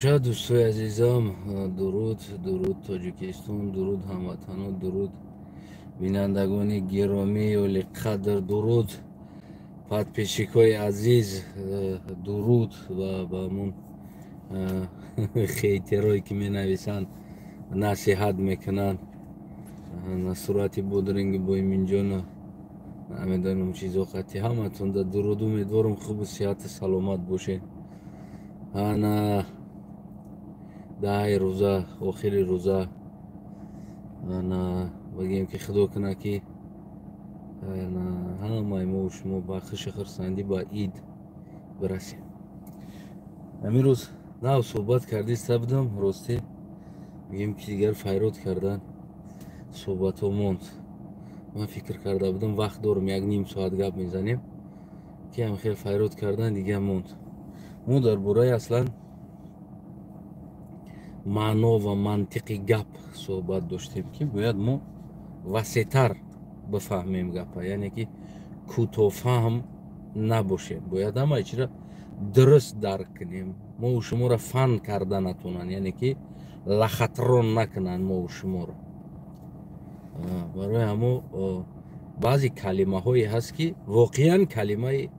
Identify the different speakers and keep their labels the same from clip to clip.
Speaker 1: Дӯстои азизам, дуруд, дуруд Тоҷикистон, дуруд ҳамватанон, дуруд бинандагони гиромӣ, олиқадр, дуруд подписчикҳои азиз, дуруд ва ба ҳамун хейтерое ки менависанд, насиҳат мекунанд сурати бодринги Боиминҷона, намедонам чизо қатъи ҳаматонда дуруд. Умедворам хубу сиҳату саломат бошед. Ана даҳаи рӯза, охири рӯза, ана бигем ки худо кунад ки ҳамаи мо шумо ба хушу хурсандӣ ба ид бирасем. Ҳамин рӯз нав суҳбат кардиста будам, ростӣ бигем ки дигар файрод кардан суҳбатҳо монд. Ман фикр карда будам вақт дорам, як ним соат гап мезанем, ки ҳам хел файрод кардан дигар монд. Мо дар бораи аслан маъно ва мантиқи гап суҳбат доштем, ки бояд мо васеътар бифаҳмем гапа, яъне ки кӯтоҳфаҳм набошем, бояд ҳамаи чиро дуруст дарк кунем. Мо шуморо фан карда натонанд, яъне ки лахатрон накунанд мо шуморо. Барои ҳамо баъзе калимаҳое ҳаст ки воқеан калимаи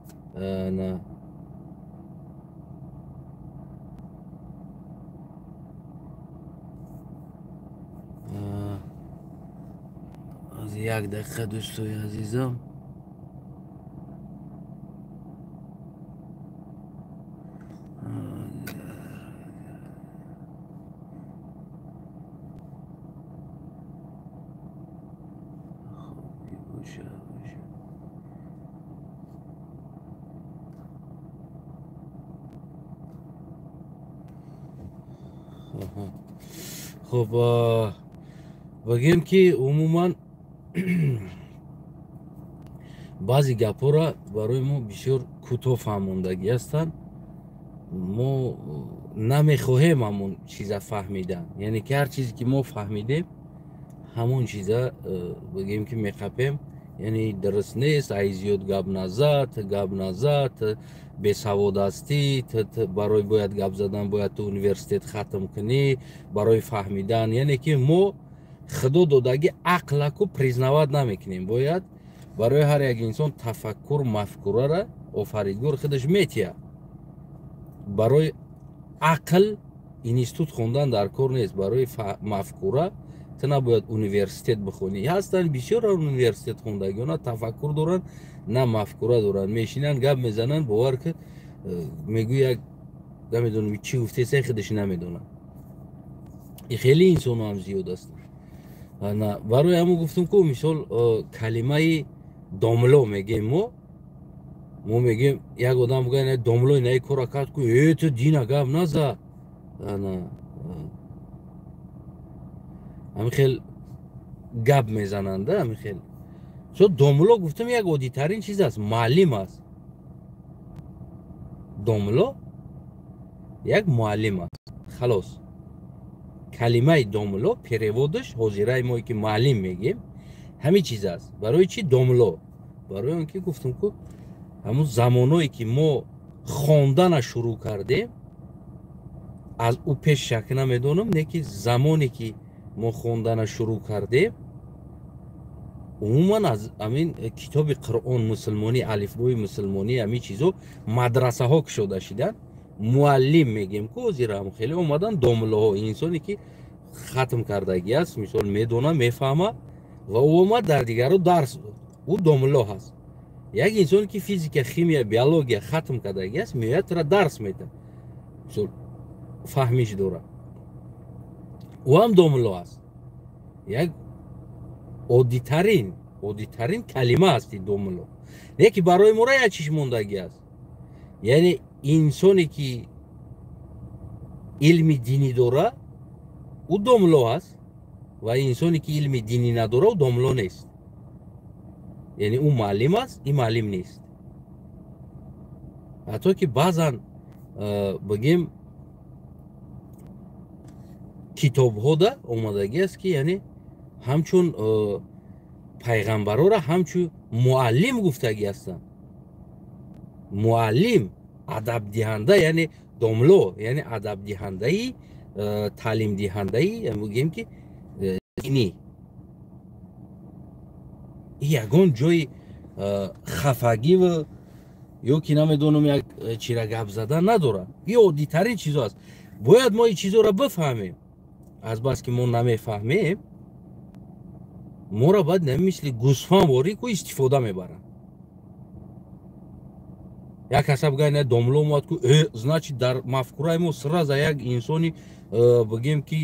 Speaker 1: аз як дақиқа дӯстои азизам. Хуб, бигем ки умуман баъзе гапҳоро барои мо бисёр кӯтоҳ фаҳмондагӣ ҳастанд. Мо намехоҳем ҳамон чиза фаҳмидан, яъне ки ҳар чизе ки мо фаҳмидем ҳамон чиза бигем ки меқапем, яъне дуруст нест, ай зиёд гап назад, гап назад, бесавод ҳастӣ, барои бояд гап задан бояд ту университет хатм кунӣ барои фаҳмидан. Яъне ки мо худо додагӣ ақлаку признават намекунем. Бояд барои ҳар як инсон тафаккур, мафкурара офаридгор худаш метиҳад. Барои ақл институт хондан дар кор нест, барои мафкура ту набояд университет бихонӣ. Ҳастанд бисёр университет хондагиҳо, на тафаккур доранд, на мафкура доранд, мешинанд гап мезананд, бовар ки мегӯй як намедонам чӣ гуфтеса, худаш намедонад. И хеле инсонҳо ҳам зиёд ҳастанд. Барои ҳамон гуфтум ку мисол калимаи домло мегем, мо мегем як одам бугӯяд домло инаи кора кард ку, э ту дина гап наза. Ҳамин хел гап мезананда, ҳамин хел. Со домло гуфтам як оддитарин чиз аст, муаллим аст. Домло як муаллим аст, халос. Калимаи домло переводаш ҳозираи мо ки муаллим мегем ҳамин чиз аст. Барои чӣ домло? Барои он ки гуфтам ку ҳамун замоное ки мо хондана шурӯъ кардем, аз ӯ пеш шак намедонам, не ки замоне ки мо хондана шурӯъ кардем, умуман аз ҳамин китоби Қуръон мусулмонӣ, алифбои мусулмонӣ, ҳамин чизо мадрасаҳо кушода шиданд. Муаллим мегем ку ҳозира ҳам хеле омадан домлоҳо, инсоне ки хатм кардагӣ аст, мисол медона, мефаҳма ва ӯ омад дар дигаро дарс дод, ӯ домло ҳаст. Як инсоне ки физика, химия, биология хатм кардагӣ аст, меояд тура дарс медиҳад, мисол фаҳмиш дорад, ӯ ҳам домло аст. Як оддитарин калима аст ин домло, лекин барои моро як чиз мондагӣ аст. Яъне инсоне ки илми динӣ дора, ӯ домло аст, ва инсоне ки илми динӣ надора, ӯ домло нест. Яъне ӯ муаллим аст, ин муаллим нест. Ҳатто ки баъзан бигем китобҳода омадагӣ аст ки яъне ҳамчун пайғамбарора ҳамчун муаллим гуфтагӣ ҳастанд. Муаллим адабдиҳанда, яъне Домло яъне адабдиҳандаи, таълимдиҳандаи, мегӯем ки динӣ. Ягон ҷои хафагиву ё ки намедонам як чира гап задан надорад. Ин оддитарин чизо аст. Бояд мо ин чизоро бифаҳмем. Азбаски мо намефаҳмем, моро баъд мисли гӯсфандворӣ ку истифода мебаранд. Як каса бигӯяд не домло омад ку, значит дар мафкураи мо сразу як инсони бигем ки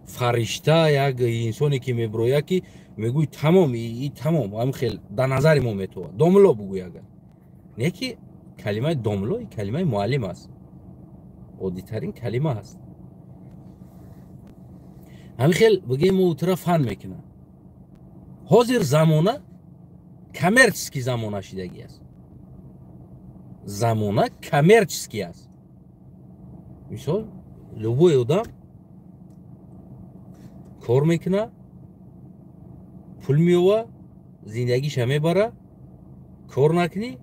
Speaker 1: фаришта, як инсоне ки мебирояд ки мегӯй тамом, и тамом, ҳам хел дар назари мо метовад. Домло бугӯй агар. Не ки калимаи домло калимаи муаллим аст. Оддитарин калима аст. Ҳамин хел бигем мо утра фан мекунад. Ҳозир замона коммерческий замона шидагӣ аст. Замона коммерческий аст. Мисол, любой одам кор мекунад, пул меова, зиндагиша мебара, кор накунӣ,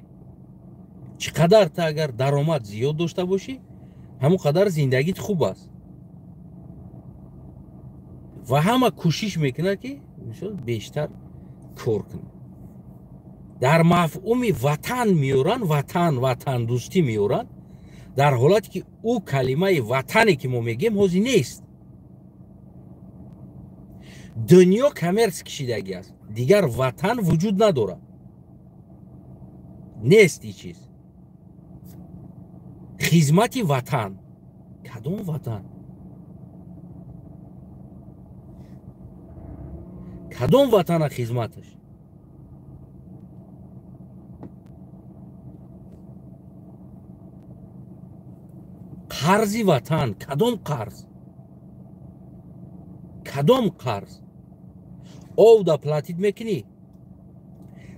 Speaker 1: чӣ қадар та агар даромад зиёд дошта бошӣ, ҳамон қадар зиндагит хуб аст. Ва ҳама кӯшиш мекунад ки мисол бештар кор кунад. Дар мафҳуми ватан меоранд, ватан, ватандӯстӣ меоранд, дар ҳолате ки ӯ калимаи ватане ки мо мегӯем ҳозир нест. Дунё коммерс кишидагӣ аст, дигар ватан вуҷуд надорад. Нест ин чиз. Хизмати ватан. Кадом ватан? Кадом ватана хизматаш? Қарзи ватан. Кадом қарз? Кадом қарз? Ов да платить мекунӣ?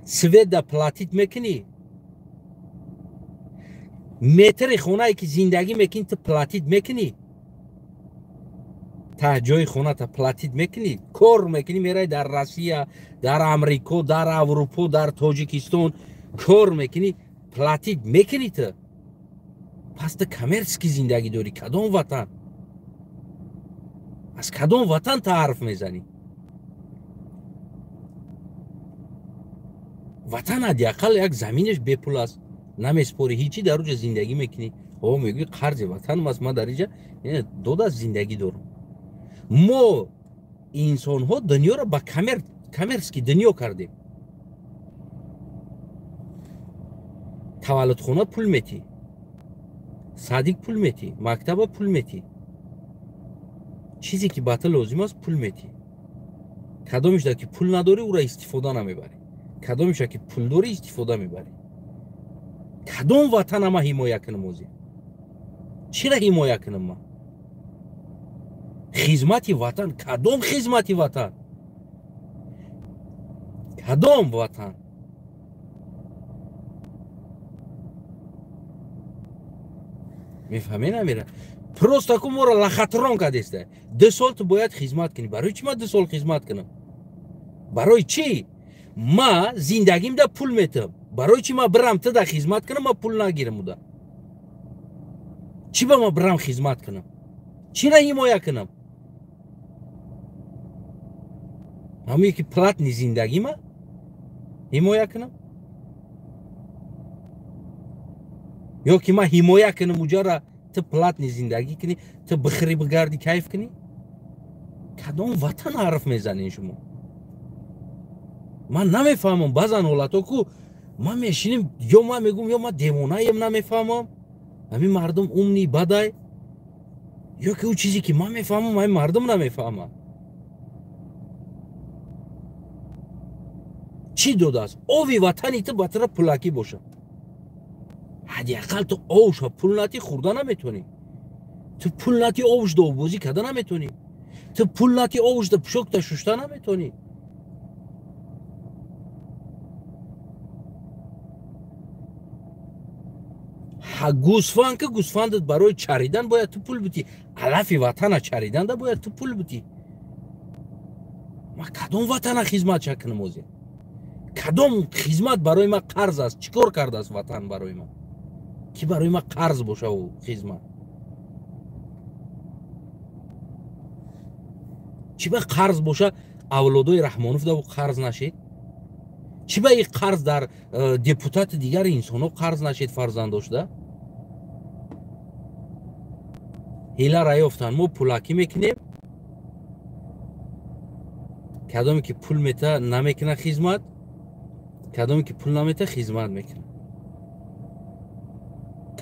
Speaker 1: Свет да платить мекунӣ? Метри хонае ки зиндагӣ мекунӣ ту платить мекунӣ? Та ҷои хоната платить мекунӣ? Кор мекунӣ, меравӣ дар Россия, дар Амрико, дар Аврупо, дар Тоҷикистон кор мекунӣ, платить мекунӣ ту? Пас ту коммерческий зиндагӣ дорӣ. Кадом ватан? Аз кадом ватан та ҳарф мезанӣ? Ватан ҳадди ақал як заминаш бепул аст, намеспорӣ, ҳичи дар уҷа зиндагӣ мекунӣ. О, мегӯӣ қарзи ватанам аст, ман дар иҷа дода зиндагӣ дорам. Мо инсонҳо дунёро ба коммерческий дунё кардем. Таваллудхона пул метӣ, садик пул метӣ, мактаба пул метӣ, чизе ки ба ту лозим аст пул метӣ. Кадомешда ки пул надорӣ, ӯро истифода намебарӣ. Кадомеша ки пул дорӣ, истифода мебарӣ. Кадом ватана ман ҳимоя кунам ҳозир? Чира ҳимоя кунам ман? Хизмати ватан. Кадом хизмати ватан? Кадом ватан? Мефаҳмед намера? Просто ку моро лахатрон кардеста. 2 сол ту бояд хизмат кунӣ. Барои чӣ ман 2 сол хизмат кунам? Барои чӣ? Ма зиндагимда пул метам. Барои чӣ ман бирам туда хизмат кунам, ман пул нагирам уда? Чӣ ба ман бирам хизмат кунам? Чира ҳимоя кунам? Ҳамое ки платни зиндагима ҳимоя кунам? Ё ки ман ҳимоя кунам уҷара ту платни зиндагӣ кунӣ, ту бихӯрӣ бигардӣ кайф кунӣ? Кадом ватан ҳарф мезанед шумо? Ман намефаҳмам. Баъзан ҳолатҳо ку ман мешинем, ё ман мегӯм, ё ман девонаем, намефаҳмам. Ҳамин мардум умни бадай, ё ки ӯ чизе ки ман мефаҳмам, ҳамин мардум намефаҳмад. Чӣ додааст? Ови ватани ту ба тура пулакӣ бошад. Ҳадди ақал ту овша пул натӣ хӯрда наметонӣ. Ту пул натӣ овшда оббозӣ карда наметонӣ. Ту пул натӣ овшда пӯшокта шушта наметонӣ. Гӯсфанд ки гӯсфандат барои чаридан бояд ту пул бутӣ. Алафи ватана чариданда бояд ту пул бутӣ. Ман кадом ватана хизмат кунам ҳозир? Кадом хизмат барои ман қарз аст? Чӣ кор кардааст ватан барои ман? Ки барои ман қарз боша ӯ хизмат? Чӣ ба қарз боша авлодои Раҳмонов да қарз нашед? Чӣ ба и қарз дар депутати дигари инсонҳо қарз нашед фарзандошда? Ҳила раёфтан, мо пулакӣ мекунем. Кадоме ки пул мета намекуна хизмат, кадоме ки пул намета хизмат мекуна.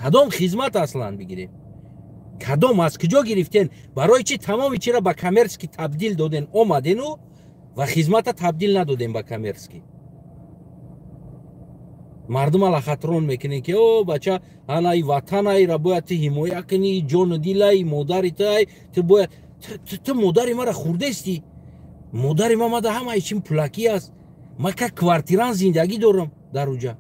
Speaker 1: Кадом хизмат аслан бигирем? Кадом аз куҷо гирифтен? Барои чи тамоми чиро ба коммерческий табдил доден, омадену ва хизмата табдил надодем ба коммерческий? Мардума лахатрон мекунем ки о бача, ана и ватанаира бояд ту ҳимоя кунӣ, ҷону дилай, модари тай, ту бояд ту модари мара хурдести. Модари ма мада ҳамаи чим пулакӣ аст. Ма как квартиран зиндагӣ дорам дар уҷа.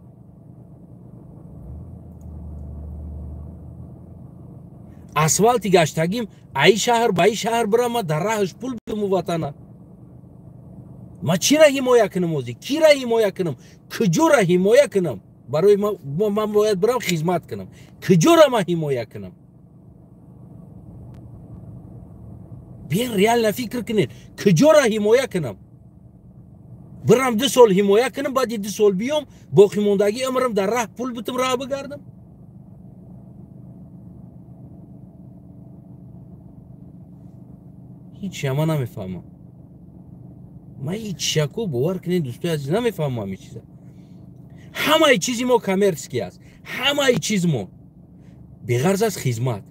Speaker 1: Асфалти гаштагим аи шаҳр ба и шаҳр бирам, ма дар раҳаш пул бидуму ватана. Ма чира ҳимоя кунам ози? Кира ҳимоя кунам? Куҷора ҳимоя кунам? Барои ман бояд бирам хизмат кунам. Куҷора ман ҳимоя кунам? Биен реально фикр кунед. Куҷора ҳимоя кунам? Бирам 2 сол ҳимоя кунам, баъди 2 сол биём, боқимондагии умрам дар раҳ пул битум, раҳ бигардам? Ҳеҷ ман намефаҳмам. Ман ҳеҷ шаку бовар кунед дӯстои азиз, намефаҳмам ҳамин чиза. Ҳамаи чизи мо коммерческий аст. Ҳамаи чиз мо беғарз аз хизмат.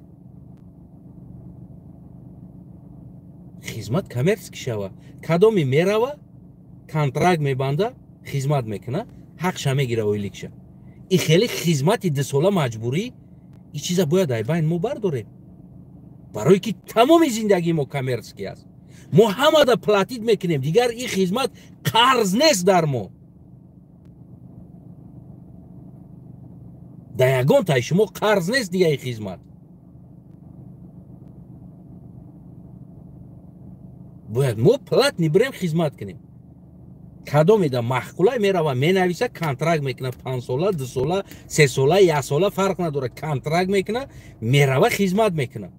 Speaker 1: Хизмат коммерческий шава. Кадоме мерава, контракт мебанда, хизмат мекуна, ҳақша мегира, ойликша. И хеле хизмати 2 сола маҷбурӣ, и чиза бояд ай байн мо бардорем. Барои ки тамоми зиндагии мо коммерческий аст. Мо ҳамада платит мекунем, дигар ин хизмат қарз нест дар мо. Дар ягон тай шумо қарз нест дигар ин хизмат. Бояд мо платни бирем хизмат кунем. Кадомеда маҳқулай мерава, менависа, контракт мекуна, 5 сола, 2 сола, 3 сола, 1 сола фарқ надора, контракт мекуна, мерава хизмат мекуна.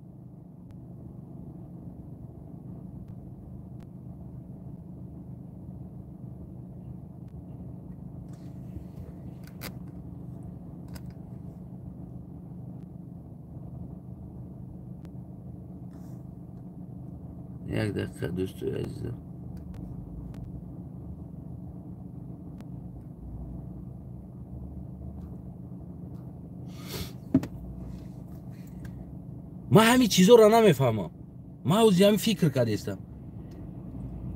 Speaker 1: Як дақиқа дӯстои азизам. Ман ҳамин чизоро намефаҳмам. Ман ҳозир ҳамин фикр кардестам.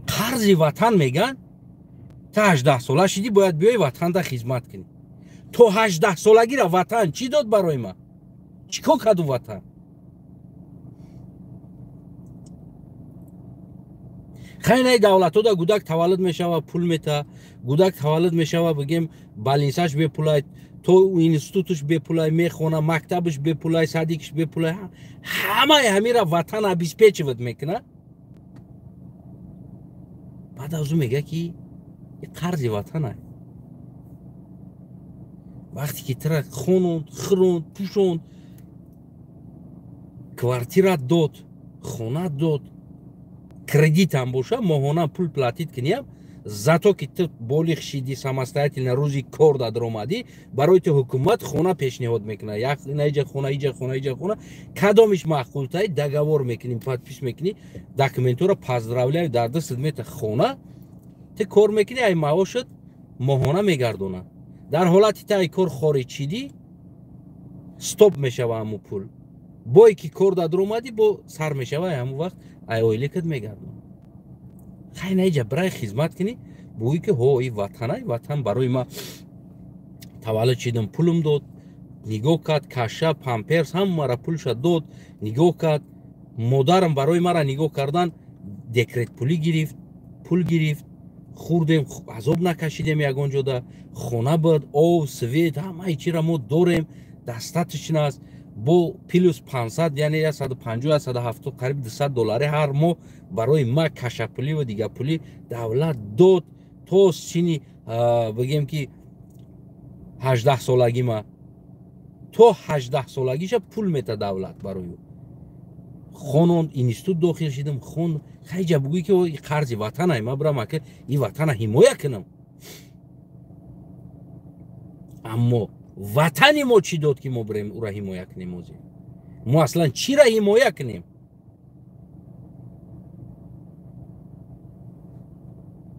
Speaker 1: Қарзи ватан меган, та 18 сола шидӣ, бояд биёи ватанда хизмат кунӣ. То 18 солагира ватан чӣ дод барои ман? Чӣ кор карду ватан? Хайнаи давлатода гудак таваллуд мешава, пул мета, гудак таваллуд мешава, бигем балинсаш бепулай, то институташ бепулай, мехона, мактабаш бепулай, садикаш бепулай, ҳамаи ҳамира ватан обеспечивать мекуна. Баъд аз ӯ мега ки қарзи ватана. Вақте ки тира хононд, хӯронд, пӯшонд, квартира дод, хона дод, кредитам боша, моҳона пул платит куниям, зато ки ту болиғ шидӣ, самостоятельно рӯзи кор даромадӣ, барои ту ҳукумат хона пешниҳод мекунад. Як иҷа хона, иҷа хона, иҷа хона, кадомиш маъқултай, договор мекунӣ, подпис мекунӣ, документҳоро поздравляю, дар дастат мета хона, ту кор мекунӣ, ай маошат моҳона мегардонад. Дар ҳолати ту ай кор хориҷ шидӣ, стоп мешава ҳамун пул. Бое ки кор даромадӣ, бо сар мешава, ҳамун вақт ай оилакат мегардонад. Хай наиҷа бирай хизмат кунӣ, бугӯӣ ки ҳо и ватанай, ватан барои ма таваллуд шидам, пулм дод, нигоҳ кард, каша, памперс ҳамара пулша дод, нигоҳ кард, модарам барои мара нигоҳ кардан декрет пулӣ гирифт, пул гирифт, хӯрдем, азоб накашидем ягон ҷода, хона буд, об, свет, ҳамаи чира мо дорем, достаточно аст. Бо плюс 500, яъне 150, 170, қариб 200 доллари ҳар моҳ барои ма кашапулӣ ва дигапулӣ давлат дод то синни бигем ки 18 солаги ма, то 18 солагиша пул мета давлат барои ӯ. Хононд, институт дохил шидам, хон. Хайҷа бугӯй ки қарзи ватанай, ма бирам ака и ватана ҳимоя кунам. Аммо ватани мо чӣ дод, ки мо бирем ӯра ҳимоя кунем? Ози мо аслан чира ҳимоя кунем?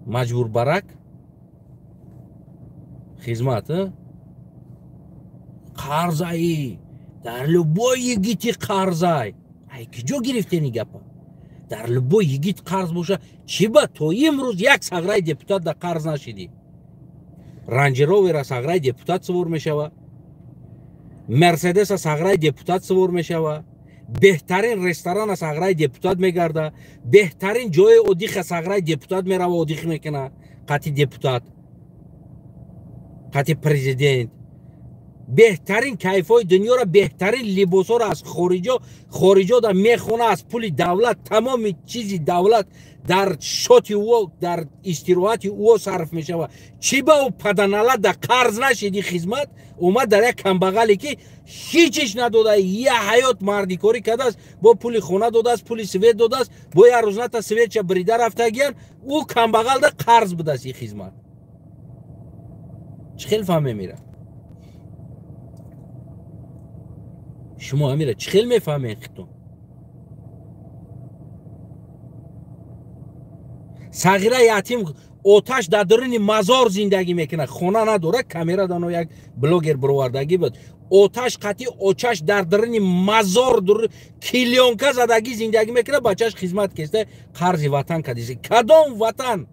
Speaker 1: Маҷбур барак хизмат қарзаи дар любой йигити қарзай. Ай киҷо гирифтени гапа? Дар любой йигит қарз боша, чӣ ба то имрӯз як сағраи депутат да қарз нашидӣ? Ранҷ Ровера сағраи депутат сувор мешава, Мерседеса сағраи депутат сувор мешава, беҳтарин ресторана сағраи депутат мегарда, беҳтарин ҷои отдыха сағраи депутат мерава, отдых мекуна қати депутат, қати президент. Беҳтарин кайфҳои дунёро, беҳтарин либосҳоро аз хориҷода мехона, аз пули давлат. Тамоми чизи давлат дар шоти ӯ, дар истироҳати ӯ сарф мешавад. Чӣ ба ӯ паданала да қарз нашиди? Хизмат омад дар як камбағале, ки ҳичиш надода, я ҳаёт мардикорӣ кардааст, бо пули хона додааст, пули свет додааст, бо як рӯзната светша бирида рафтагиян, ӯ камбағалда қарз будааст. И хизмат чӣ хел фаҳме мера? Шумо амира чӣ хел мефаҳмед хитон? Сағира ятим оташ дар даруни мазор зиндагӣ мекунад, хона надорад. Камера дано як блогер бировардагӣ буд. Оташ қатъи очаш дар даруни мазор клеёнка задагӣ зиндагӣ мекунад. Бачаш хизмат кеста, қарзи ватан кадист. Кадом ватан?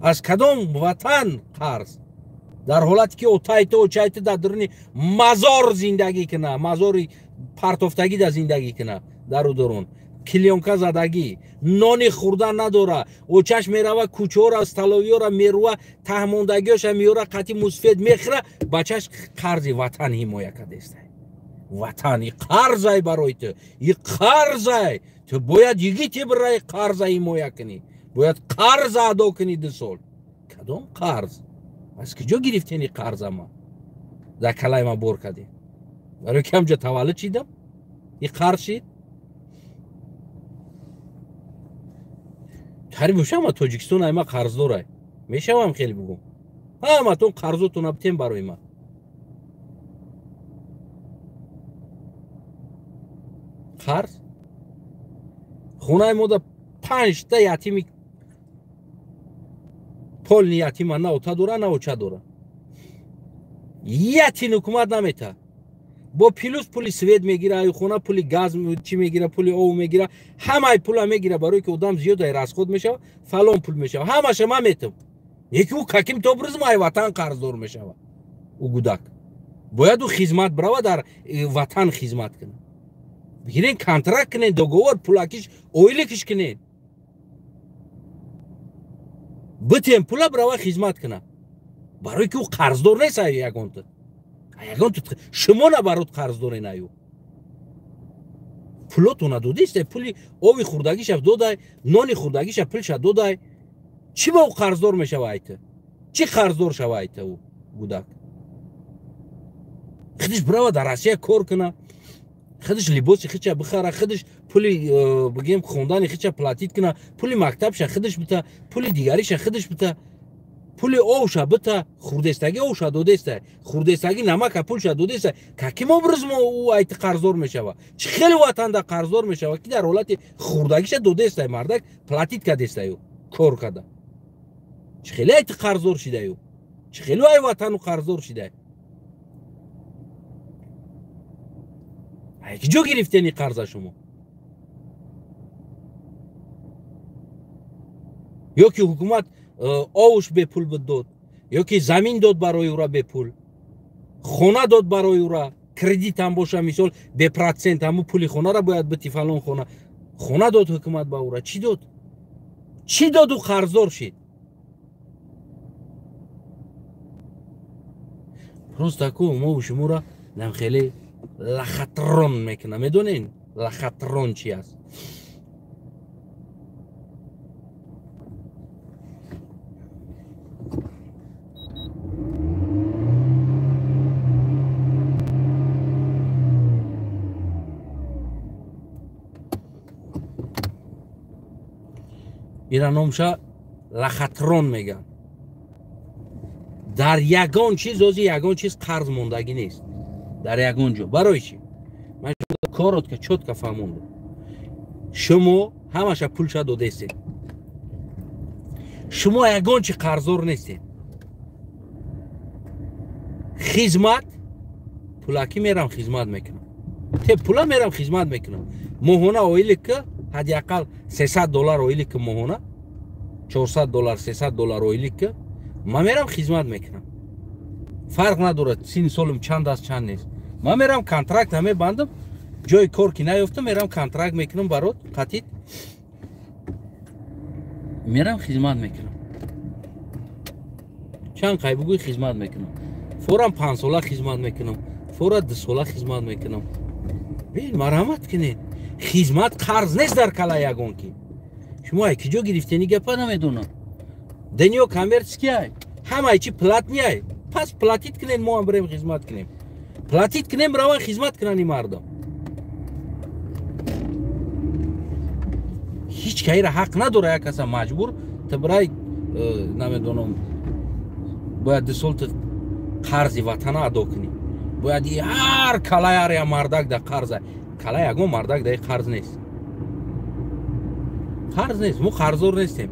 Speaker 1: Аз кадом ватан қарз? Дар ҳолате ки отайту очайту дар даруни мазор зиндагӣ куна, мазори партофтагӣ да зиндагӣ куна, дару дурун клеёнка задагӣ, нони хӯрдан надора. Очаш мерава, кӯчаҳора, столовиёра мерува, таҳмондагиёша меёра, қатъи мусфед мехӯра. Бачаш қарзи ватан ҳимоя кардеста. Ватан и қарзай барои ту, и қарзай. Ту бояд йигити бираи қарза ҳимоя кунӣ, бояд қарза адо кунӣ 2 сол. Кадом қарз? Аз куҷо гирифтени қарза? Ма дар калаи ма бор кардем, барои ки ҳамҷо таваллуд шидам, и қарз шид? Тари бошама Тоҷикистон ай ма қарздорай мешавам. Хеле бугум, ҳаматон қарзотона битем барои ма. Қарз хонаи мода панҷта ятими, полный ятима, на ота дора, на оча дора. Ятин ҳукумат намета, бо плюс пули свет мегира аю хона, пули газ чӣ мегира, пули ов мегира, ҳамаи пула мегира, барое ки одам зиёд ай расход мешава, фалон пул мешава. Ҳамаша ман метам. Яки ӯ каким-то образом ай ватан қарздор мешава. Ӯ гудак бояд ӯ хизмат бирава, дар ватан хизмат кунад. Бигирен, контракт кунен, договор, пулакиш, ойликиш кунен, битем пула, бирава хизмат кунад, барое ки ӯ қарздор нест. Ай ягонта, ягон шумо набарот қарздорен. Аю пулотона додист, пули ови хӯрдагиша додай, нони хӯрдагиша пулша додай. Чӣ ба ӯ қарздор мешава? Айта чӣ қарздор шава? Айта ӯ гудак худиш бирава дар Россия кор куна, худиш либоси хича бихара, худиш пули бигем хондани хича платить куна, пули мактабша худиш бита, пули дигариша худиш бита, пули овша бита. Хурдестагӣ овша додеста, хурдестагӣ намака пулша додеста. Каким образом ӯ айти қарздор мешава? Чӣ хеле ватанда қарздор мешава, ки дар ҳолати хурдагиша додеста, мардак платить кадестаю, кор када? Чӣ хеле айти қарздор шидаю? Чӣ хеле ай ватану қарздор шидай? Ай киҷо гирифтени қарза шумо? Ё ки ҳукумат овуш бепул дод, ё ки замин дод барои ӯра бепул, хона дод барои ӯра, кредит ҳам боша, мисол, бепроцент, ҳаму пули хонара бояд бити. Фалон хона дод ҳукумат ба ӯра, чӣ дод? Чӣ доду қарздор шид? Просто ку мо шуморо нам хеле лохотрон мекунам. Медонен лохотрон чи аст? Ира номша лохотрон меган. Дар ягон чиз ози ягон чиз қарз мондагӣ нест. Дар ягон ҷо. Барои чӣ? Ман коротко, чётко фаҳмондам. Шумо ҳамаша пулша додестед. Шумо ягон чи қарздор нестед. Хизмат пулакӣ мерам хизмат мекунам. Те пула мерам хизмат мекунам. Моҳона оилик ки ҳадди ақал $300 оилик ки моҳона $400 $300 оилик ки ман мерам хизмат мекунам. Фарқ надорад синни солим чанд аст чанд нест. Ман мерам контракт мебандам, ҷои кор ки наёфтам мерам контракт мекунам барот қатит мерам хизмат мекунам. Чанд қай бугӯй хизмат мекунам. Форам 5 сола хизмат мекунам, фора 2 сола хизмат мекунам. Бин марҳамат кунед. Хизмат қарз нест дар кала ягон ки. Шумо ай киҷо гирифтени гапа намедонам. Дунё коммерческий ай, ҳамаи чи платный ай. Пас платить кунед, мо ҳам бирем хизмат кунем. Платить кунем, раван хизмат кунанд ин мардум. Ҳеҷ кайра ҳақ надора як каса маҷбур ту бирай намедонам бояд 2 сол ту қарзи ватана адо кунӣ. Бояд ҳар калай ҳар як мардак да қарз. Калай ягон мардак да қарз нест. Қарз нест, мо қарздор нестем.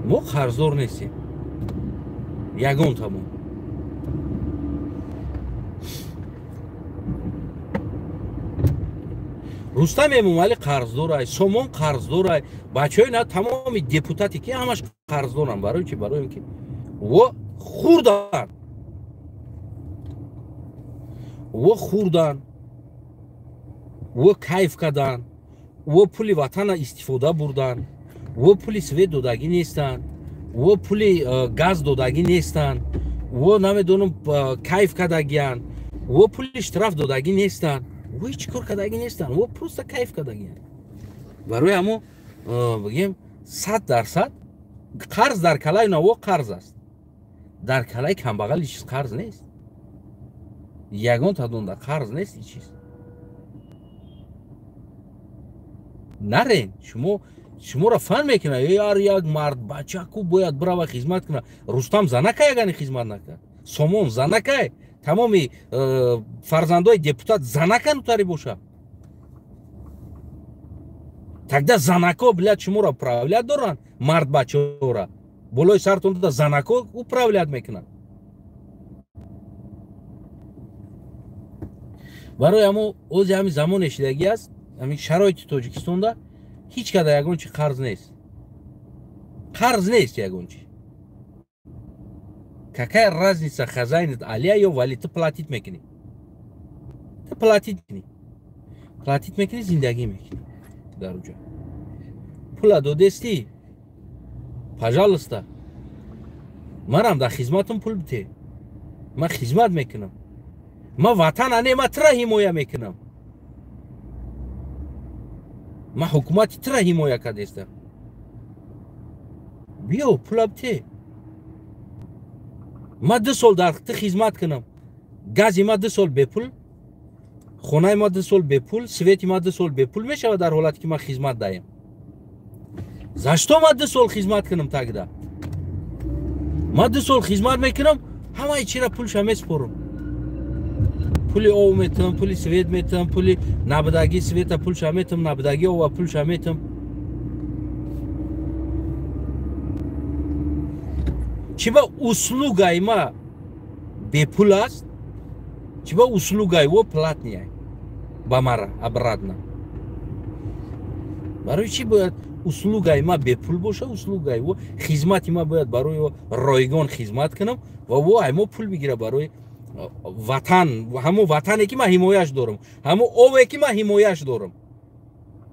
Speaker 1: Мо қарздор нестем. Ягон тамом. Рустам Эмомалӣ қарздор ай, Сомон қарздор ай, бачаҳои на тамоми депутати ки ҳамаш қарздоранд. Барои чи? Барои он ки во хӯрдан. Во хӯрдан. Во кайф кардан. Во пули ватана истифода бурдан. Во пули свет додагӣ нестанд. Во пули газ додагӣ нестанд. Во намедонам кайф кардагиянд. Во пули штраф додагӣ нестанд. Во ҳеҷ кор кардагӣ нестанд. Во просто кайф кардагиянд. Барои ҳамо бигем 100% қарз дар калаи наво қарз аст. Дар калаи камбағал ҳеҷ чиз қарз нест. Ягон тадонда қарз нест ҳеҷ чиз. Нарен, шуморо фан мекунад. Ҳар як мард бачаку бояд бирава хизмат кунад. Рустам занакай агани хизмат накард. Сомон занакай. Тамоми фарзандои депутат занака нутари боша. Тогда занако, блядь, шуморо управлять доранд, мард бачаҳоро. Болои сартон занако управлять мекунанд. Барои ҳамо ози ҳамин замон эшидагӣ аст, ҳамин шароити Тоҷикистонда ҳеҷ када ягон чи қарз нест. Қарз нест ягон чи. Какая разница, хозяин Алия ё Вали, ту платить мекунӣ. Ту платить мекунӣ. Платить мекунӣ, зиндагӣ мекунӣ дар уҷо. Пула додестӣ? Пожалуйста. Манам дар хизматам пул бите. Ман хизмат мекунам. Ман ватана не, ман тура ҳимоя мекунам. Ман ҳукумати тура ҳимоя кардестам. Биё пула бите. Ман 2 сол дар ту хизмат кунам. Гази ман 2 сол бепул, хонаи ман 2 сол бепул, свети ман 2 сол бепул мешавад дар ҳолате ки ман хизмат даем. За что ман 2 сол хизмат кунам тогда? Ман 2 сол хизмат мекунам, ҳамаи чира пулша меспорам. Пули ов метам, пули свет метам, пули набудагии света пулша метам, набудагии ова пулша метам. Чиба услугаи ма бепул аст, чиба услугаи во платный ба мара обратно. Барои чи бояд услугаи ма бепул боша, услугаи во хизмати ма бояд барои ройгон хизмат кунам ва во ай мо пул бигира барои ватан, ҳамо ватане ки ман ҳимояш дорам, ҳамо ове ки ман ҳимояш дорам,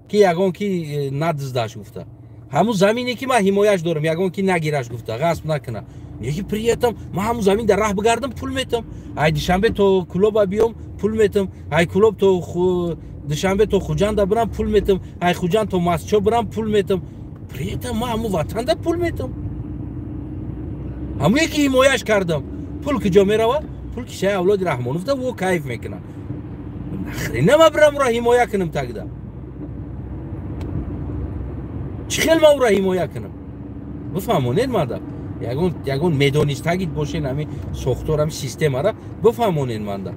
Speaker 1: ки ягон ки надиздаш гуфта, ҳамун замине ки ман ҳимояш дорам, ягон ки нагираш гуфта, ғасб накуна. Яки при этом ман ҳамун замин дар раҳ бигардам пул метам, ай Душанбе то Кулоба биём пул метам, ай Кулоб то Душанбе то Хуҷанда бирам пул метам, ай Хуҷанд то Масчо бирам пул метам. При этом ман ҳамун ватанда пул метам. Ҳамуне ки ҳимояш кардам, пул куҷо мерава? Пул кишаи авлоди Раҳмоновда во кайф мекунад. Нахрена ман бирам ӯро ҳимоя кунам тогда? Чӣ хел ман ӯра ҳимоя кунам? Бифаҳмонед мада. Ягон медонистагит бошен ҳамин сохтор, ҳамин системара бифаҳмонед манда.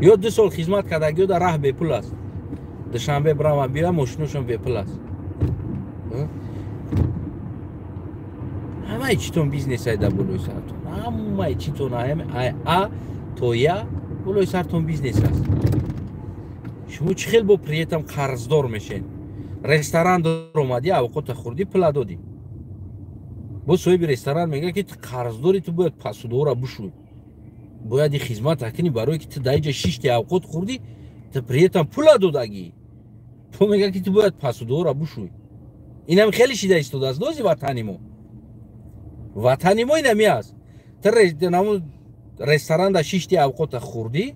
Speaker 1: Ё 2 сол хизмат кардагиё дар раҳ бепул аст. Душанбе биравам биёям, мошиношон бепул аст. Ҳамаи читон бизнес айда болои сартон. Ҳамаи читон а то я болои сартон бизнес аст. Шумо чӣ хел бо при этом қарздор мешен? Ресторан омадӣ, авқота хӯрдӣ, пула додӣ. Бо соҳиби ресторан мегӯяд, ки ту қарздорӣ, ту бояд пасудора бушӯй. Бояд и хизмат кунӣ, барое ки ту дар инҷа шишти авқот хӯрдӣ, ту при этом пула додагӣ. Ту мегӯяд, ки ту бояд пасудора бушӯй. Инам хеле шида истодааст дози ватани мо. Ватани мо инами аст. Ту ресторанда шишти авқота хӯрдӣ,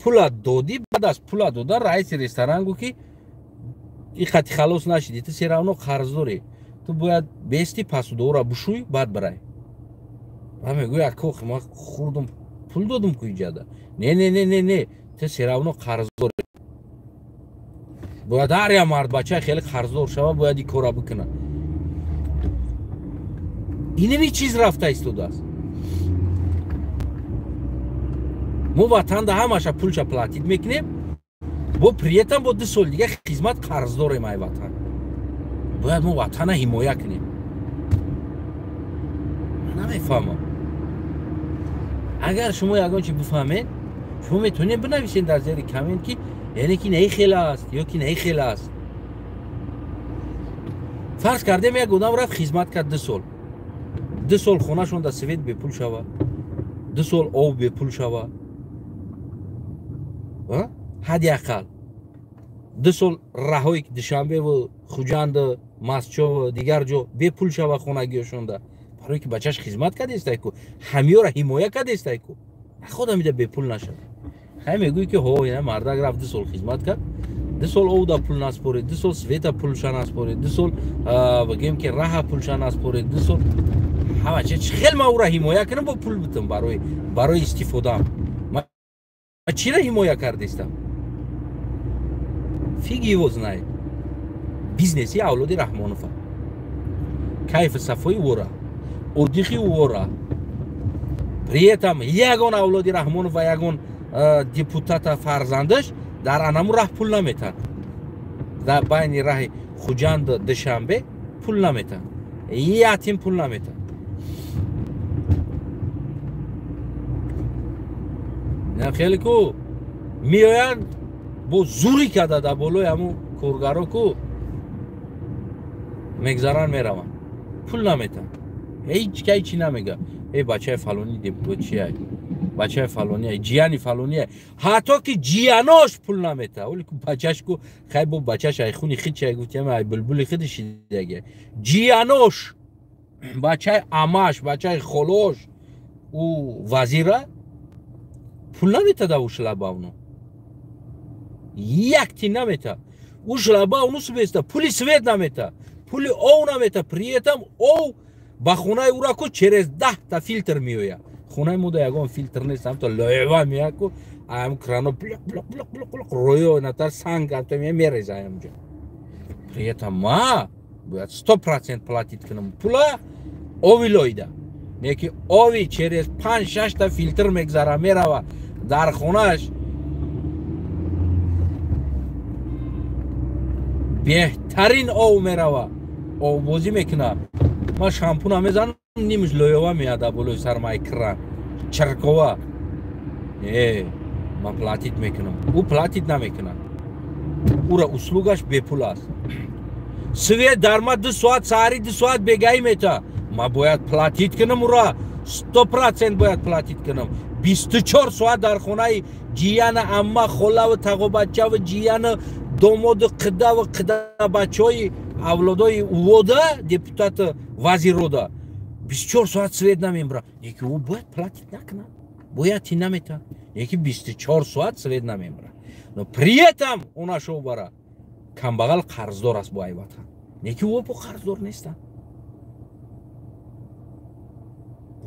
Speaker 1: пула додӣ, баъд аз пула додан раиси ресторан гуфт, ки и хати халос нашидӣ, ту всё равно қарздорӣ. Ту бояд бести пасудора бушӯй, баъд бирай. Ман мегӯям, ако, ман хӯрдум, пул додум ку иҷада. Не, не, не, не, не, ту всё равно қарздорӣ. Бояд ҳар як мардбача хеле қарздор шава, бояд ин корро бикунад. Инами чиз рафта истодааст. Мо ватанда ҳамаша пулша платит мекунем, бо при этом бо 2 сол дига хизмат қарздорем ай ватан. Бояд мо ватана ҳимоя кунем. Ман намефаҳмам. Агар шумо ягон чи бифаҳмед, шумо метавонед бинависед дар зери коммент, ки яъне ки наи хел аст ё ки наи хел аст. Фарз кардем, як одам рафт хизмат кард 2 сол. 2 сол хонашон дар свет бепул шава, 2 сол об бепул шава, ҳадди ақал 2 сол раҳҳое ки Душанбеву Хуҷанду Масчову дигар ҷо бепул шава хонагиёшонда, барое ки бачаш хизмат кардестайку, ҳамиёра ҳимоя кардестайку, худам ида бепул нашава. Хай мегӯӣ, ки ҳо, ина мардак рафт 2 сол хизмат кард, 2 сол овда пул наспорид, 2 сол света пулша наспорид, 2 сол бигӯем ки раҳа пулша наспорид, 2 сол ҳама чи хел ман ӯра ҳимоя кунам, бо пул битам барои истифодаам. Ман чира ҳимоя кардестам? Фиг его знает. Бизнеси авлоди Раҳмонова. Кайфи сафои ӯра, отдыхи ӯра. При этом ягон авлоди Раҳмонов ва ягон депутата фарзандаш дар анаму раҳ пул наметад. Дар байни раҳи Хуҷанду Душанбе пул наметад. Ятим пул наметад. Хеле ку меоянд бо зурӣ карда дар болои ҳамун коргаро ку мегзаранд, мераванд, пул наметанд. Ҳеҷ кай чӣ намега. Эй бачаи фалонӣ депутат чиай, бачаи фалонӣ, ҷияни фалонӣ, ҳатто ки ҷиянош пул намета. Оли ку бачаш ку хай бо бачаш ай хуни хид чай гуфтем, ай булбули хиди шидаги. Ҷиянош, бачаи амаш, бачаи холош, ӯ вазира пул намета да ӯ шлабавну. Як ти намета. Ӯ шлабавну субеста, пули свет намета, пули ов намета, при этом ов ба хонаи ӯра ку через 10 та филтр меояд. Хонаи мо да ягон филтр нест, ҳамто лоева меояд ку, ам крано блок блок блок блок блок роё натар санг ҳамто мереза ҳамҷо. При этом ма бояд 100% платит кунам пула ови лоида. Не ки ови через 5-6 та филтр мегзара, мерава дар хонааш беҳтарин ов мерава, овбозӣ мекунад. Ман шампуна мезанам, нимаш лоёва меяд дар болои сарам ай кран чиркова. Ман платит мекунам, ӯ платит намекунад. Ӯра услугаш бепул аст. Свет дар ма 2 соат саҳарӣ, 2 соат бегаӣ мета. Ман бояд платит кунам ӯра, 100% бояд платит кунам. 24 соат дар хонаи ҷияна, амма, холаву тағобачаву ҷияна, домоду қидаву қидабачаҳои авлодои увода, депутату вазирода 24 соат свет намебра. Яки ӯ бояд платит накунад, бояд ти намета. Яки 24 соат свет намебра. Но при этом онашо бара камбағал қарздор аст бо ай ватан. Яки ӯ бо қарздор нестанд.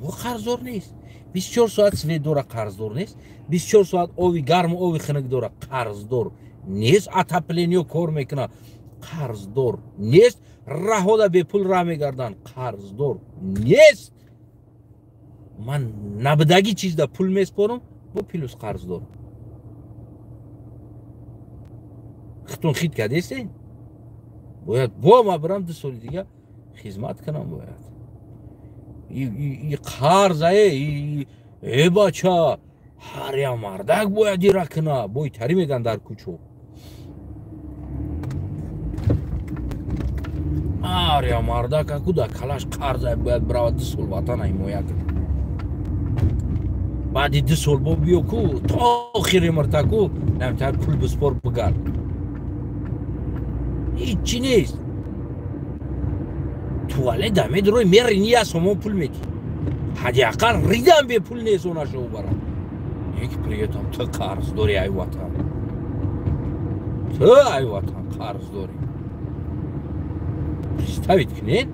Speaker 1: Ӯ қарздор нест. 24 соат свет дора, қарздор нест. 24 соат ови гарму ови хунук дора, қарздор нест, отопление кор мекунад, қарздор нест, раҳода бепул раҳ мегарданд, қарздор нест. Ман набудагӣ чизда пул меспорам, бо плюс қарздор. Хитон хит кардесте? Бояд бо ма бирам 2 соли дига хизмат кунам бояд. И қарзае, э бача, ҳар як мардак бояд ира куна, бойтарӣ меган дар кӯчо. Ҳар як мардак аку дар калаш қарзае бояд бирава 2 сол ватана ҳимоя куна. Баъди 2 сол бо биё ку то охири миртаку намтар пул биспор бигард. Ҳичи нест. Туалет медрои мерини я сомон пул мети. Ҳадди ақал ридам бепул нест онашо барам. Яки приятам ту қарз дори ай ватан. Ту ай ватан қарз дори. Представить кунед?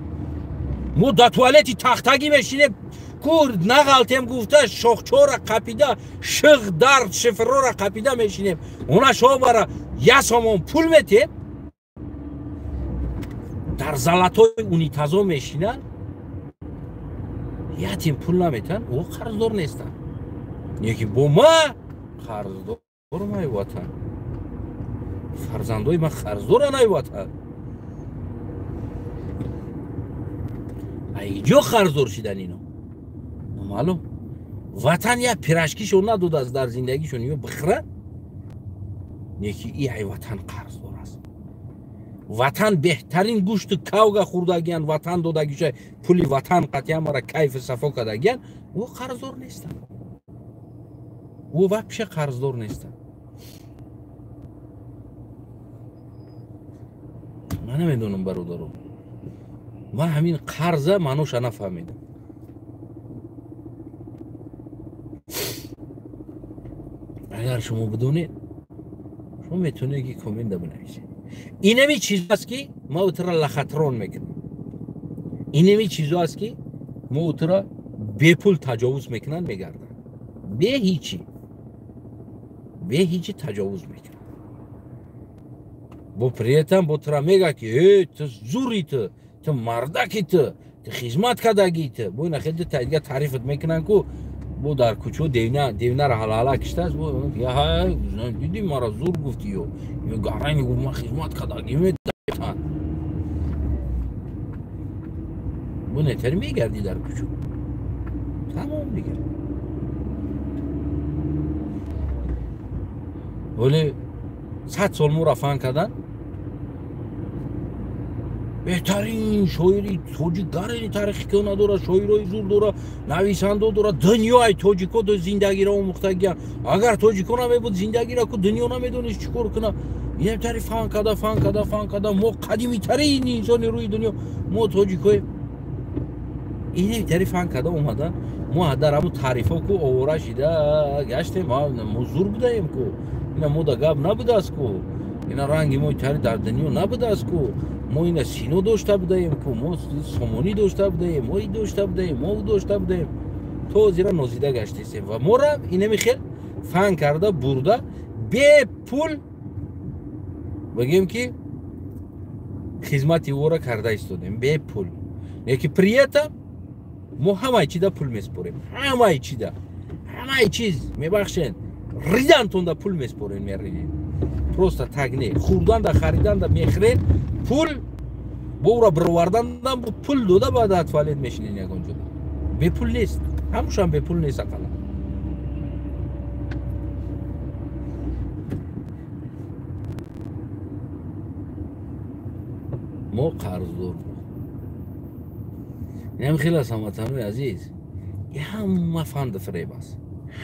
Speaker 1: Мо дар туалети тахтагӣ мешинем, ку нағалтем гуфта шохчора қапида, шиғ дард шифрора қапида мешинем. Онашо бара я сомон пул метем. Дар золотой унитазо мешинанд, ятим пул наметан, о қарздор нестанд. Неки бо ма қарздорам ай ватан. Фарзандои ма қарздоран ай ватан. Ай ҷо қарздор шидан ино? Маълум. Ватан як пирашкишон надодааст дар зиндагишон, ё бихӯрад. Неки и ай ватан қарздор аст. Ватан беҳтарин гӯшту кавга хӯрдагиян, ватан додагиша, пули ватан қатъиян мара кайфу сафо кардагиян, ӯ қарздор нестанд. Ӯ вообще қарздор нестанд. Ман намедонам бародаро. Ман ҳамин қарза маъноша нафаҳмидам. Агар шумо бидонед, шумо метавонед ки коммента бинависед. Инами чиз аст ки ма утра лахатрон мекунам. Инами чизо аст ки мо утра бепул таҷовуз мекунанд, мегарданд. Бе ҳичи. Бе ҳичи таҷовуз мекунанд. Бо приятам бо тура мега ки э ту зури ту, ту мардаки ту, ту хизмат кардагӣ ту. Бо ина хеле дига таърифат мекунанд ку бо дар кӯчо девнара ҳалҳала киштааст, бо диди мара зур гуфти ё гарайни гуфт ман хизмат кардагӣ метан. Бо нетари мегардӣ дар кӯчо. Тамом дигар. Вале 100 сол моро фан кардан, беҳтарин шоири тоҷик гарени таърихи ки надора, шоирои зур дора, нависандо дора, дунёи тоҷико до зиндагиро омӯхтагиян. Агар тоҷико намебуд зиндагиро ку дунё намедонист чӣ кор куна. Инам тари фан карда, фан карда, фан карда, мо қадимитарин инсони рӯи дунё, мо тоҷикоем. Инам тари фан карда омадан, мо дар ҳамун таърифҳо ку овора шида гаштем, мо зур будаем ку. Ина мо да гап набудааст ку. Ина ранги мо тари дар дунё набудааст ку. Мо ина сино дошта будаем ку, мо сомонӣ дошта будаем, мо и дошта будаем, мо у дошта будаем. То зира нозида гаштесем ва мора инами хел фан карда бурда бепул бигем ки хизмати ӯро карда истодем бепул. Неки прията мо ҳамаи чида пул меспорем, ҳамаи чида, ҳамаи чиз мебахшед, ридантонда пул меспорем, меридем. Просто так не, хӯрданда, хариданда мехӯред, пул бо ӯро бировардандам пул дода баъд аз туалет мешинед ягон ҷо. Бепул нест, ҳамушам бепул нест ақаллан. Мо қарздор. Инам хеле аст ҳамватанои азиз, ҳама фанду фиреб аст,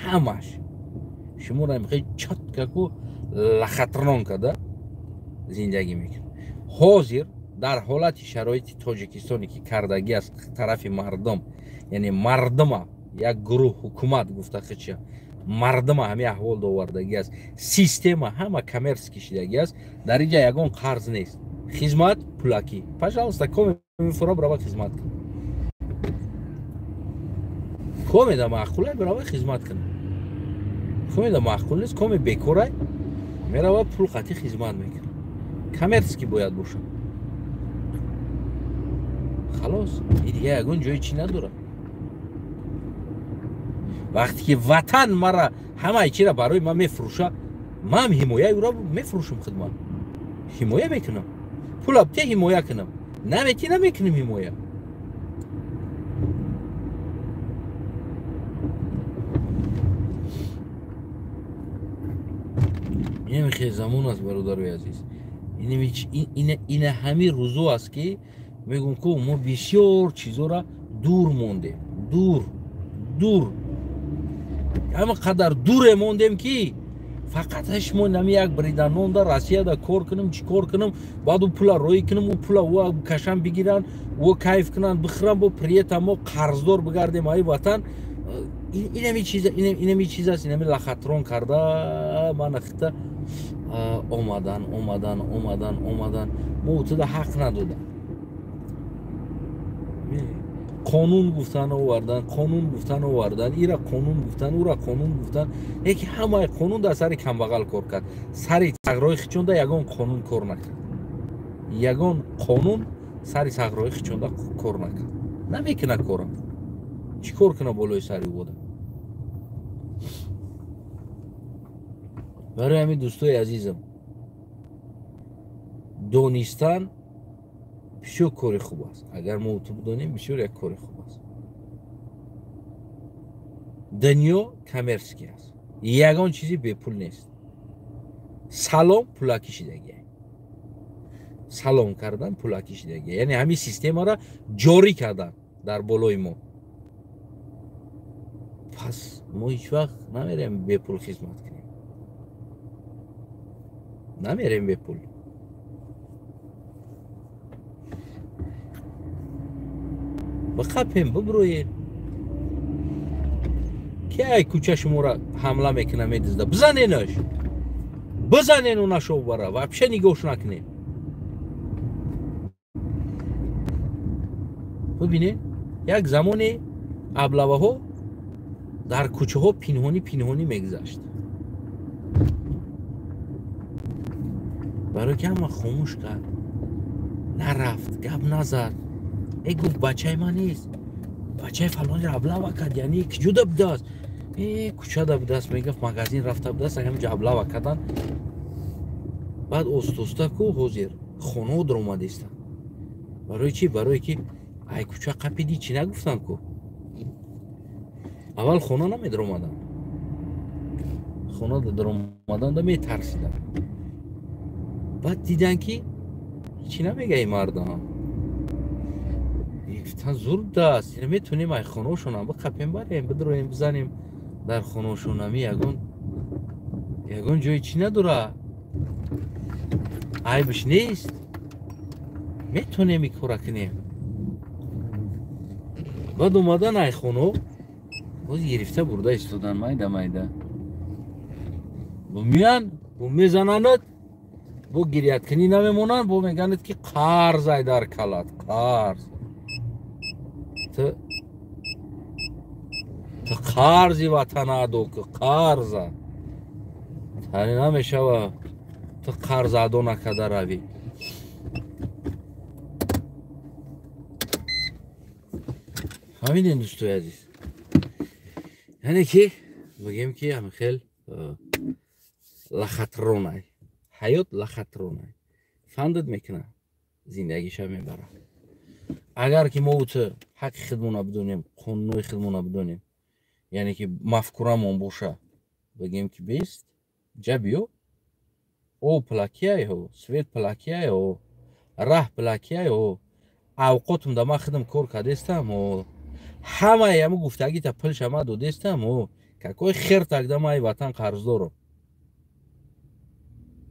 Speaker 1: ҳамаш. Шуморо мехоҳед чоткаку лахатрон карда зиндагӣ мекунад. Ҳозир дар ҳолати шароити Тоҷикистоне ки кардагӣ аз тарафи мардум, яъне мардума як гурӯҳ ҳукумат гуфта хича, мардума ҳамин аҳвол довардагӣ аст, система ҳама коммерс кишидагӣ аст, дар инҷа ягон қарз нест. Хизмат пулакӣ. Пожалуйста, коме мефура бирава хизмат кун. Коме да маъқулай бирава хизмат кун. Коме да маъқул нест, коме бекорай Мерава пул қатӣ хизмат мекунад. Коммерческий бояд бошад. Халос, и дига ягон ҷои чӣ надорад. Вақте ки ватан мара ҳамаи чиро барои ман мефурӯша, ман ҳимояи ӯро мефурӯшам хидмат. Ҳимоя мекунам. Пула те ҳимоя кунам. Намети намекунем ҳимоя. Инами хел замон аст, бародарои азиз. Ина ҳамин рӯзо аст ки мегӯм ку мо бисёр чизора дур мондем. Дур, дур. Ҳама қадар дуре мондем ки фақат ҳаш мо нами як бриданонда Россияда кор кунем, чӣ кор кунем, баъд ӯ пула роӣ кунем, ӯ пула ӯ кашан бигиранд, ӯ кайф кунанд, бихӯранд, бо приета мо қарздор бигардем ай ватан. Инами чиз, инами чиз аст, инами лахатрон карда мана хита омадан, омадан, омадан, омадан. Мо утуда ҳақ надодам. Қонун гуфтан овардан, қонун гуфтан овардан, ира қонун гуфтан, ура қонун гуфтан. Яки ҳамаи қонун дар сари камбағал кор кард. Сари сағрои хичонда ягон қонун кор накард. Ягон қонун сари сағрои хичонда кор накард. Намекунад корам. Чӣ кор кунад болои сари ӯ одам? Барои ҳамин дӯстои азизам, донистан бисёр кори хуб аст. Агар мо ту бидонем, бисёр як кори хуб аст. Дунё коммерческий аст. Ягон чизи бепул нест. Салом пулакӣ шидагӣ. Салом кардан пулакӣ шидагӣ. Яъне ҳамин системаро ҷорӣ кардан дар болои мо. Пас мо ҳеҷ вақт намерем бепул хизмат кунем. Намерем бепул. Бақапем, биброем. Ки ай кӯча шуморо ҳамла мекуна, медизда. Бизаненаш. Бизанен унашо бара. Вообще нигоҳш накунед. Бибинед, як замоне аблаваҳо дар кӯчаҳо пинҳонӣ пинҳонӣ мегузашт. Барои ки ҳама хомӯш кард. Нарафт, гап назад. Эй гуфт бачаи ман нест. Бачаи фалонро аблава кард, яъне куҷода будааст? Кӯчада будааст, мегуфт магазин рафта будааст, ҳаминҷо аблава кардан. Баъд оста-оста ку ҳозир хонаҳо даромадистанд. Барои чӣ? Барои ки ай кӯча қапиди чӣ нагуфтанд ку. Аввал хона намедаромаданд. Хона даромаданда метарсиданд. Баъд диданд ки чӣ намегаи мардам. Гуфтан зур будааст, ина метавонем ай хонаҳошонам биқапем, барем, бидроем, бизанем дар хонаҳошонами ягон ҷои чӣ надора. Айбш нест. Метавонем ин кора кунем. Баъд омадан ай хонаҳо боз гирифта бурда истодан майда майда. Бо меян, бо мезананад, бо гирияткунӣ намемонанд, бо мегӯянд ки қарз ай дар калат, қарз. Ту қарзи ватана адо ку, қарза. Тани намешава ту қарз адо накарда равӣ. Фаҳмидем дӯстои азиз. Яъне ки мегӯем ки ҳамин хел лахатронай. Ҳаёт лахатронай. Фандат мекунад, зиндагиша мебарад. Агар ки мо ту ҳаққи худмонро бидонем, қонунҳои худмонро бидонем, яъне ки мафкурамон боша, бигӯем ки бест, ҷа биё, об пулакияйҳо, свет пулакияйҳо, раҳ пулакияйҳо, авқотум да ман худам кор кардестам, ҳамаи ҳаму гуфтагита пулша ман додестам, какой хер тогда ман ай ватан қарз дорам.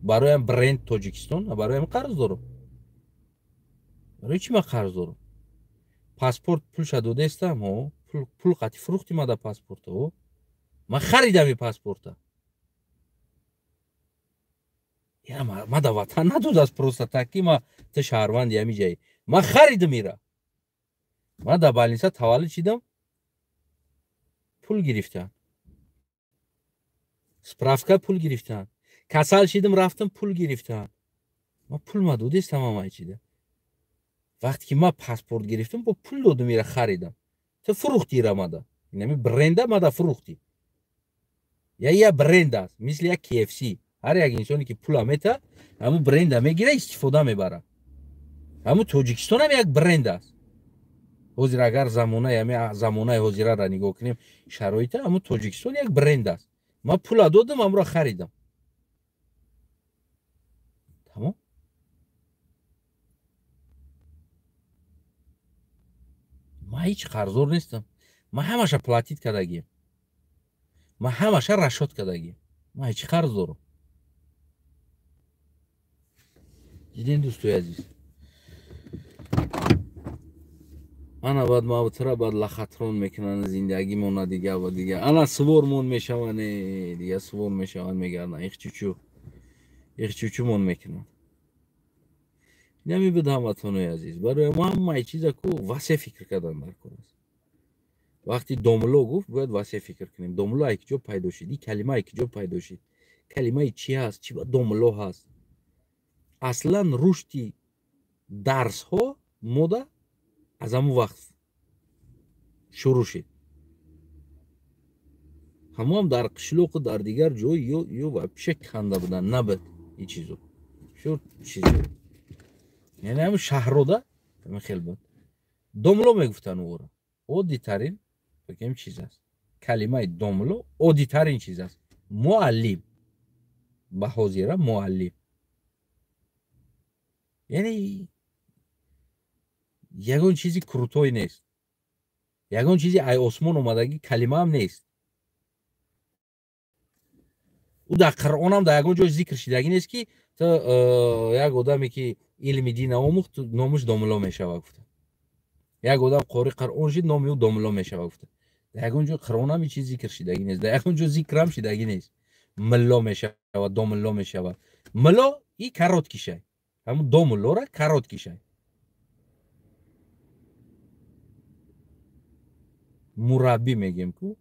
Speaker 1: Бароям бренд Тоҷикистон, бароям қарз дорам. Барои чӣ ман қарз дорам? Паспорт пулша додестам, пул қати фурӯхти ман да паспорта, ман харидам ин паспорта. Я ман да ватан надодааст просто так ки ман ту шаҳрванди ҳамин ҷайӣ. Ман харидам ира. Ман дар больница таваллуд шидам, пул гирифтам. Справка пул гирифтам. Касал шидам, рафтам, пул гирифтам. Ман пул ма додистам ҳамаи чида. Вақте ки ман паспорт гирифтам, бо пул додам, ира харидам. Ту фурӯхти ира мада. Инами бренда мада фурӯхтӣ. Я бренд аст, мисли як KFC. Ҳар як инсоне ки пула мета, ҳамун бренда мегира, истифода мебара. Ҳамун Тоҷикистон ҳам як бренд аст. Ҳозир агар замонаи ҳозираро нигоҳ кунем, шароита, ҳамун Тоҷикистон як бренд аст. Ман пула додам, ҳамро харидам. Тамом. Ман ҳеҷ қарздор нестам. Ман ҳамаша платит кардагием. Ман ҳамаша расчёт кардагием. Ман ҳеҷ қарз дорам. Дидем, дӯстои азиз. Ана баъд мавтра баъд лахатрон мекунанд зиндагимона дига ва дига. Ана сувормон мешаванд, дига сувор мешаванд, мегарданд. Ихчучумон мекунанд. Инами буд ҳамватанои азиз. Барои мо ҳамаи чиза ку васеъ фикр кардан дар кор аст. Вақти домло гуфт, бояд васеъ фикр кунем. Домло ай киҷо пайдо шид? Ин калима ай киҷо пайдо шид? Калимаи чи ҳаст? Чи ба домло ҳаст? Аслан рушди дарсҳо мода аз ҳамон вақт шурӯъ шид. Ҳамоам дар қишлоқу дар дигар ҷой ё вообще канда будан набуд ин чизо. Шур чизо. Яъне ҳамин шаҳрода ҳамин хел буд. Домло мегуфтанд ӯро. Оддитарин бигем чиз аст. Калимаи домло оддитарин чиз аст. Муаллим. Ба ҳозира муаллим. Яъне ягон чизи крутой нест. Ягон чизи ай осмон омадагӣ калимаам нест. Ӯ дар Қуръонам дар ягон ҷой зикр шидагӣ нест, ки ту як одаме ки илми дин омӯхт, номаш домло мешавад гуфта. Як одам қори Қуръон шид, номи ӯ домло мешавад гуфта. Дар ягон ҷой Қуръонам ин чиз зикр шидагӣ нест. Дар ягон ҷо зикрам шидагӣ нест. Милло мешавад, домло мешавад. Милло и короткий шай. Ҳамун домлора короткий шай. Мураббӣ мегем ку.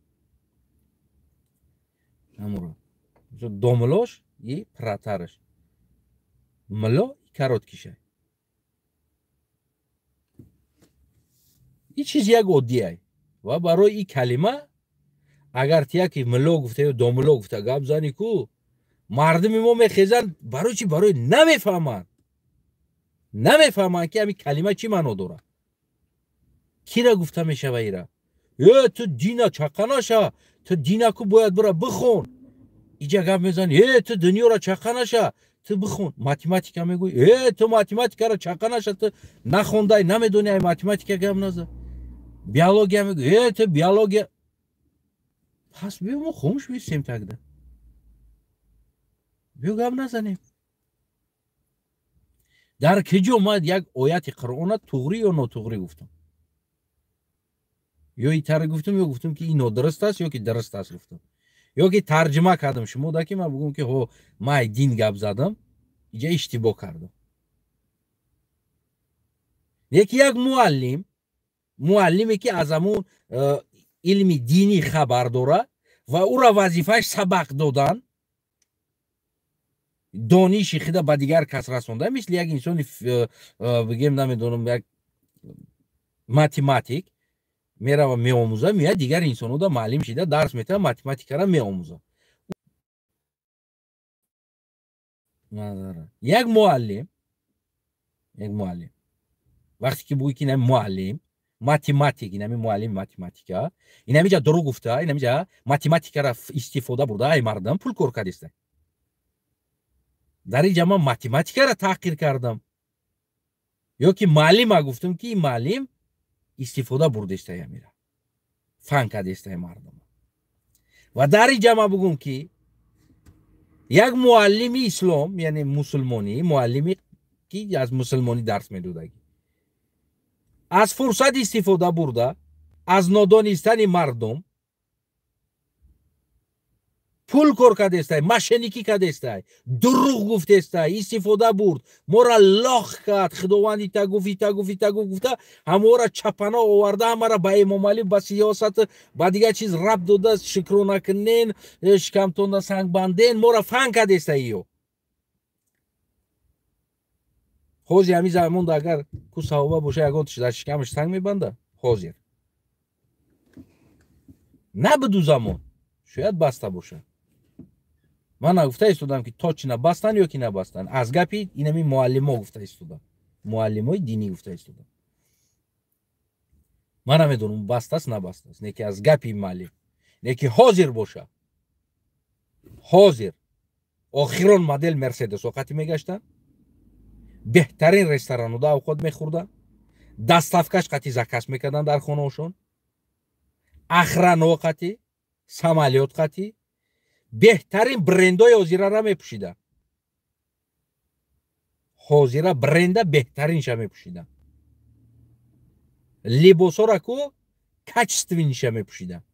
Speaker 1: Ҳамуро. Домлош и пратараш. Милло и короткий шай. Ин чиз як оддиай. Ва барои ин калима агар ти яке милло гуфта ё домло гуфта гап зани ку, мардуми мо мехезанд. Барои чи? Барои намефаҳманд. Намефаҳманд ки ҳамин калима чӣ маъно дорад. Кира гуфта мешава ира? Э, ту дина чақа наша, ту дина ку бояд бира бихон. Иҷа гап мезани, э, ту дунёра чақа наша, ту бихон. Математика мегӯй, э, ту математикаро чақа наша, ту нахондай, намедони ай математика гап наза. Биология мегӯй, э, ту биология. Пас биё мо хомӯш бисем тогда. Биё гап назанем. Дар киҷо ман як ояти Қуръона туғрӣ ё нотуғрӣ гуфтам? Ё итара гуфтам, ё гуфтам ки ин нодуруст аст, ё ки дуруст аст гуфтам. Ё ки тарҷима кардам шумо да ки ман бигӯм ки ҳо ман дин гап задам, иҷа иштибоҳ кардам. Яки як муаллим, муаллиме ки аз ҳамун илми динӣ хабар дорад ва ӯра вазифааш сабақ додан, дониши худа ба дигар кас расонда, мисли як инсони бигем намедонам, як математик мерава меомӯза, меяд дигар инсонҳода маълим шида дарс метавад, математикара меомӯза. Як муаллим, як муаллим вақте ки бугӯй ки инами муаллим математик, инами муаллими математика, инамиҷа дурӯғ гуфта, инамиҷа математикара истифода бурда, ай мардам пул кор кардиста. Дар инҷа ман математикара таҳқир кардам. Ё ки муаллима гуфтам ки ин муаллим истифода бурдистая мира. Фан кардистая мардам. Ва дар инҷа ман бугум ки як муаллими ислом, яъне мусулмонӣ, муаллими ки аз мусулмонӣ дарс медодагӣ, аз фурсат истифода бурда, аз нодонистани мардум Пул кор кардестай, мошенникӣ кардестай, дурӯғ гуфтестай, истифода бурд, мора лох кард, худованд ита гуфт, ита гуфт, ита гуфт, гуфта ҳамора чапана оварда, ҳамара ба Эмомалӣ, ба сиёсат, ба дигар чиз рабт дода, шукрона кунен, шикамтонда санг банден, мора фан кардестай ё. Ҳозир ҳамин замонда агар ку саҳоба боша, ягон дар шикамаш санг мебанда? Ҳозир набуду замон, шояд баста бошад. Ман нагуфта истодам, ки точно бастан ё ки набастан. Аз гапи инами муаллимо гуфта истодам, муаллимои динӣ гуфта истодам. Ман намедонам бастааст, набастааст, не ки аз гапи муаллим, не ки ҳозир боша. Ҳозир охирон модел Мерседес оқати мегаштанд, беҳтарин ресторануда авқот мехӯрданд, доставкаш қати заказ мекарданд дар хонаошон, охрано қати, самолёт қати, беҳтарин брендои ҳозирара мепӯшиданд. Ҳозира бренда беҳтаринша мепӯшиданд. Либосора ку качественниша мепӯшиданд.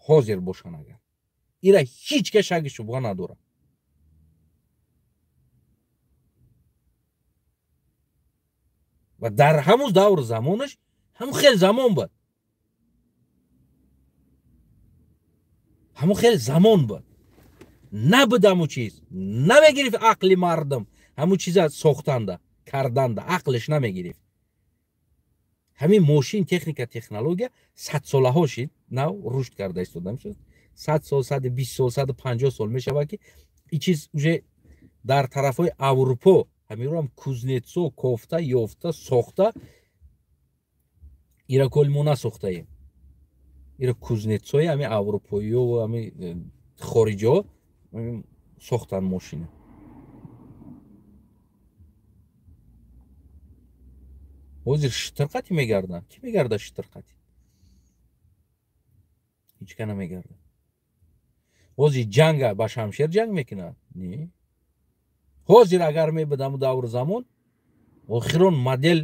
Speaker 1: Ҳозир бошан агар. Ира ҳеҷ кас шаки шубҳа надорад. Ва дар ҳамун давру замонаш ҳамун хел замон буд. Ҳамун хел замон буд. Набуд ҳамун чиз. Намегирифт ақли мардум. Ҳамун чиза сохтанда, карданда, ақлиш намегирифт. Ҳамин мошин, техника, технология садсолаҳо шид, нав рушд карда истода мешуд. 100 сол, 120 сол, 150 сол мешавад, ки ин чиз уже дар тарафҳои Аврупо ҳаминро ҳам кузнецо кофта, ёфта, сохта. Ира кол мо насохтаем. Ира кузнецои ҳамин аврупоиё ва ҳамин хориҷиҳо сохтан мошина. Ҳозир шитирқати мегарданд. Кӣ мегардад шитирқати? Ҳеҷ ка намегардад. Ҳозир ҷанга ба шамшер ҷанг мекунад? Не. Ҳозир агар мебуд ҳамун давру замон, охирон модел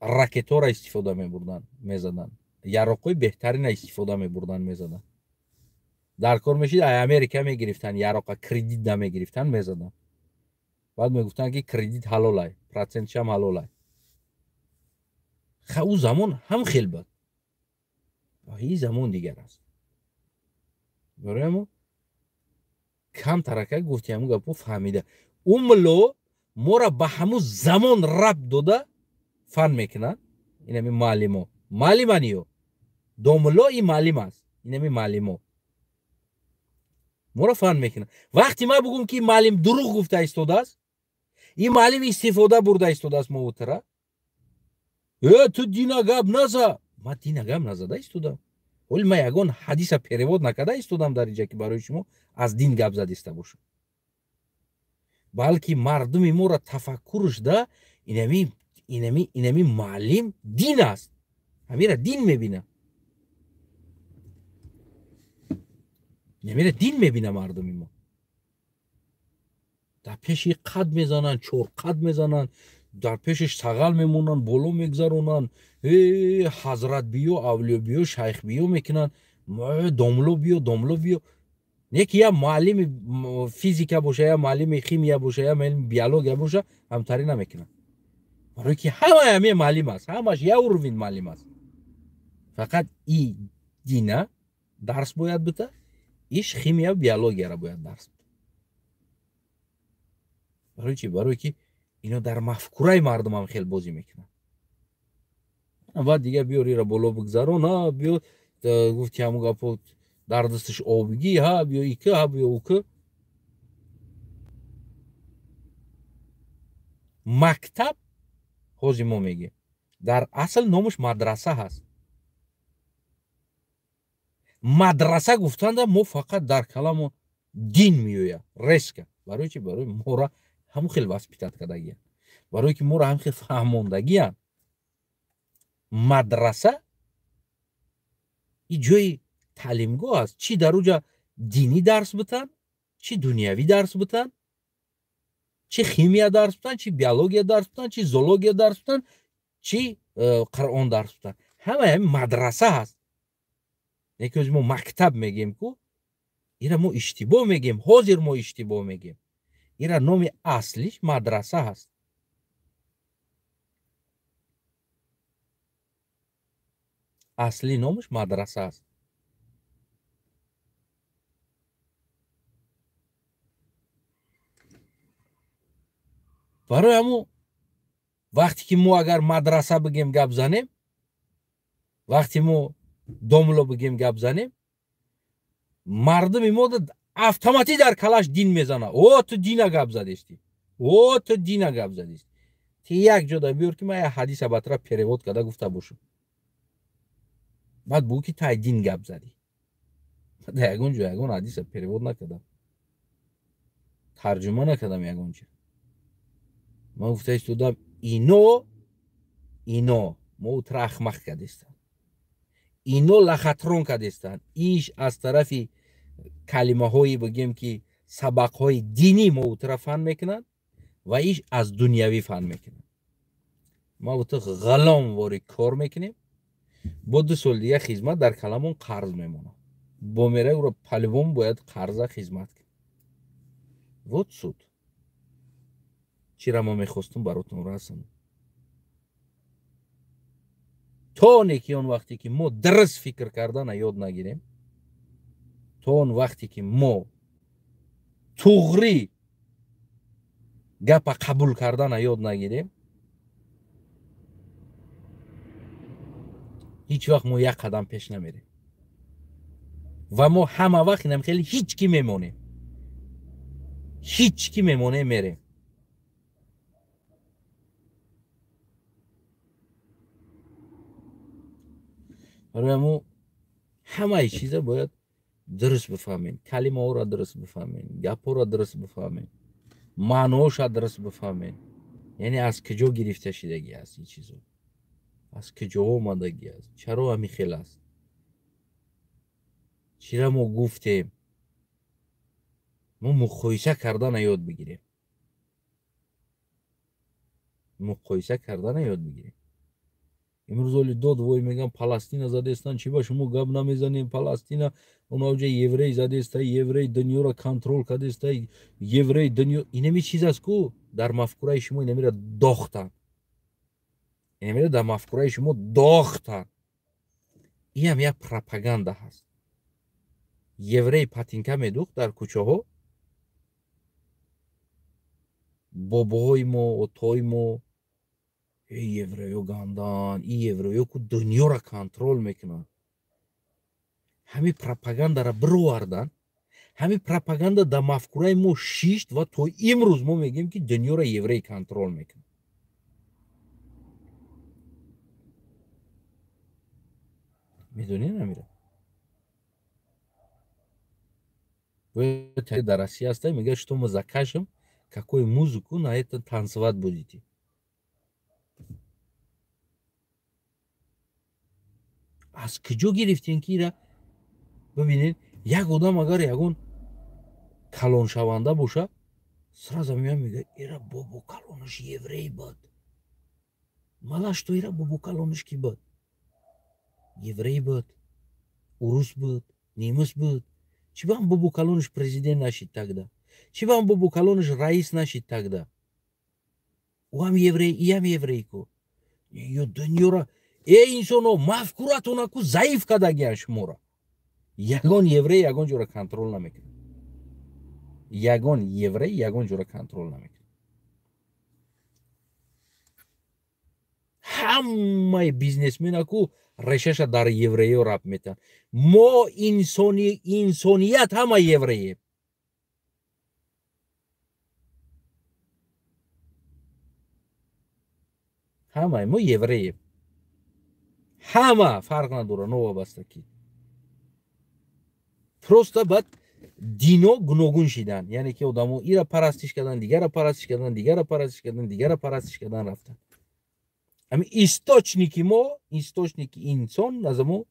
Speaker 1: ракетора истифода мебурданд, мезаданд. Яроқҳои беҳтарина истифода мебурданд, мезаданд. Дар кор мешид, ай Америка мегирифтанд, яроқа кредит намегирифтанд, мезаданд. Баъд мегуфтанд, ки кредит ҳалолай, процентшам ҳалолай. Ха, ӯ замон ҳам хел буд. Ин замон дигар аст. Барои мо кам тарака гуфти ҳамун гапо фаҳмида. Ӯ мулло мора ба ҳамун замон рабт дода фан мекунад. Инами муаллимо. Муаллиман ё. Домулло ин муаллим аст. Инами муаллимо. Мора фан мекунад. Вақте ман бугум, ки муаллим дурӯғ гуфта истодааст, ин муаллим истифода бурда истодааст мовутара. Э, ту дина гап наза. Ман дина гап назада истодам. Ҳоли ман ягон ҳадиса перевод накарда истодам дар инҷа, ки барои шумо аз дин гап задиста бошам. Балки мардуми моро тафаккурш да инами муаллим дин аст. Ҳамира дин мебина. Инамира дин мебина мардуми мо. Дар пеши қад мезананд, чор қад мезананд, дар пешиш сағал мемонанд, боло мегзаронанд, ҳазрат биё, авлиё биё, шайх биё мекунанд, домло биё, домло биё. Не ки я муаллими физика боша, я муаллими химия боша, я муаллими биология боша, ҳамтарӣ намекунанд. Барои ки ҳамаи ҳамин муаллим аст, ҳамаш я уровень муаллим аст. Фақат и дина дарс бояд бита, иш химия, биологияро бояд дарс бита. Барои чи? Барои ки ино дар мафкураи мардум ҳам хел бозӣ мекунанд. Баъд дигар биёр ира боло бигзарон, ҳа, биё гуфти ҳамун гапо дар дасташ обгӣ, ҳа, биё ика, ҳа, биё ука. Мактаб ҳозир мо мегӯем, дар асл номаш мадраса ҳаст. Мадраса гуфтанда мо фақат дар каламо дин меояд, резка. Барои чи? Барои мора ҳамун хел воспитат кардагиянд, барои ки моро ҳамин хел фаҳмондагиянд. Мадраса и ҷои таълимгоҳ аст, чӣ дар уҷа динӣ дарс битан, чӣ дунявӣ дарс битан, чӣ химия дарс битан, чӣ биология дарс битан, чӣ зоология дарс битан, чӣ Қуръон дарс битан. Ҳамаи ҳамин мадраса ҳаст. Не ки мо мактаб мегем ку, ира мо иштибоҳ мегем, ҳозир мо иштибоҳ мегем. Ира номи аслиш мадраса ҳаст. Асли номаш мадраса аст. Барои ҳамун вақте ки мо агар мадраса бигем гап занем, вақте мо домло бигем гап занем, мардуми мо автоматӣ дар калаш дин мезана. О, ту дина гап задести, о, ту дина гап задести. Ти як ҷода биёр ки ман як ҳадиса батра перевод карда гуфта бошам, баъд бугӯ ки тай дин гап задӣ. Дар ягон ҷо ягон ҳадиса перевод накардам, тарҷума накардам ягон ҷо. Ман гуфта истодам ино мо утра ахмақ кардестанд, ино лахатрон кардестанд. Иш аз тарафи калимаҳои бигем ки сабақҳои динӣ мо утра фан мекунанд ва иш аз дунявӣ фан мекунанд. Ма ута ғаломворӣ кор мекунем, бо 2 сол дига хизмат дар каламон қарз мемонад. Бо мера уро палвон бояд қарза хизмат кунем. Вот суд. Чира мо мехостум баротон расонам. То оне ки он вақте ки мо дурст фикр кардана ёд нагирем, то он вақте ки мо туғрӣ гапа қабул кардана ёд нагирем, ҳеҷ вақт мо як қадам пеш намерем ва мо ҳама вақт инам хеле ҳеҷ ки мемонем, ҳеҷ ки мемонем мерем. Барои мо ҳамаи чиза бояд дуруст бифаҳмем, калимаҳоро дуруст бифаҳмем, гапҳоро дуруст бифаҳмем, маъноҳоша дуруст бифаҳмем. Яъне аз куҷо гирифта шидагӣ аст ин чизо, аз куҷо омадагӣ аст, чаро ҳамин хел аст, чира мо гуфтем. Мо муқоиса кардана ёд бигирем, муқоиса кардана ёд бигирем. Имрӯз оли дод вой меган Паластина задестан, чи ба шумо гап намезанем? Паластина онаҷа еврей задеста, еврей дунёро контрол кардеста, еврей дунё. Инами чиз аст ку дар мафкураи шумо инамира дохтан, инамира дар мафкураи шумо дохтан. Иам як пропаганда ҳаст. Еврей патинка медухт дар кӯчаҳо, бобоҳои мо, отои мо, евреё гандан, и евреё ку дунёро контрол мекунанд. Ҳамин пропагандара бировардан, ҳамин пропаганда дар мафкураи мо шишт ва то имрӯз мо мегӯем ки дунёро еврей контрол мекунад. Медонед амира? Дар Россия ҳастем, мегӯяд, что мы закажем, какую музыку на это танцевать будете. Аз куҷо гирифтем ки ира? Бибинед, як одам агар ягон калоншаванда боша, сразу меояд мегӯяд, ира бобо калонаш еврей буд. Мала что ира бобо калонаш ки буд? Еврей буд, урус буд, немис буд. Чи ба бобо калонаш президент нашид тогда? Чи ба бобо калонаш раис нашид тогда? Ӯ ҳам еврей, иам еврей ку. Ё дунёра инсоно мафкуратона ку заиф кардагиян шуморо. Ягон еврей ягон ҷоро контрол намекунад. Ягон еврей ягон ҷоро контрол намекунад. Ҳамаи бизнесмена ку решаша дар евреё раб метаҳанд. Мо инсоният ҳама евреем. Ҳамаи мо евреем. Ҳама фарқ надорад, новобаста ки. Просто баъд дино гуногун шидан, яъне ки одамо ира парастиш кардан, дигара парастиш кардан, дигара парастиш кардан, дигара парастиш кардан рафтан. Ами источники мо, источники инсон аз мо,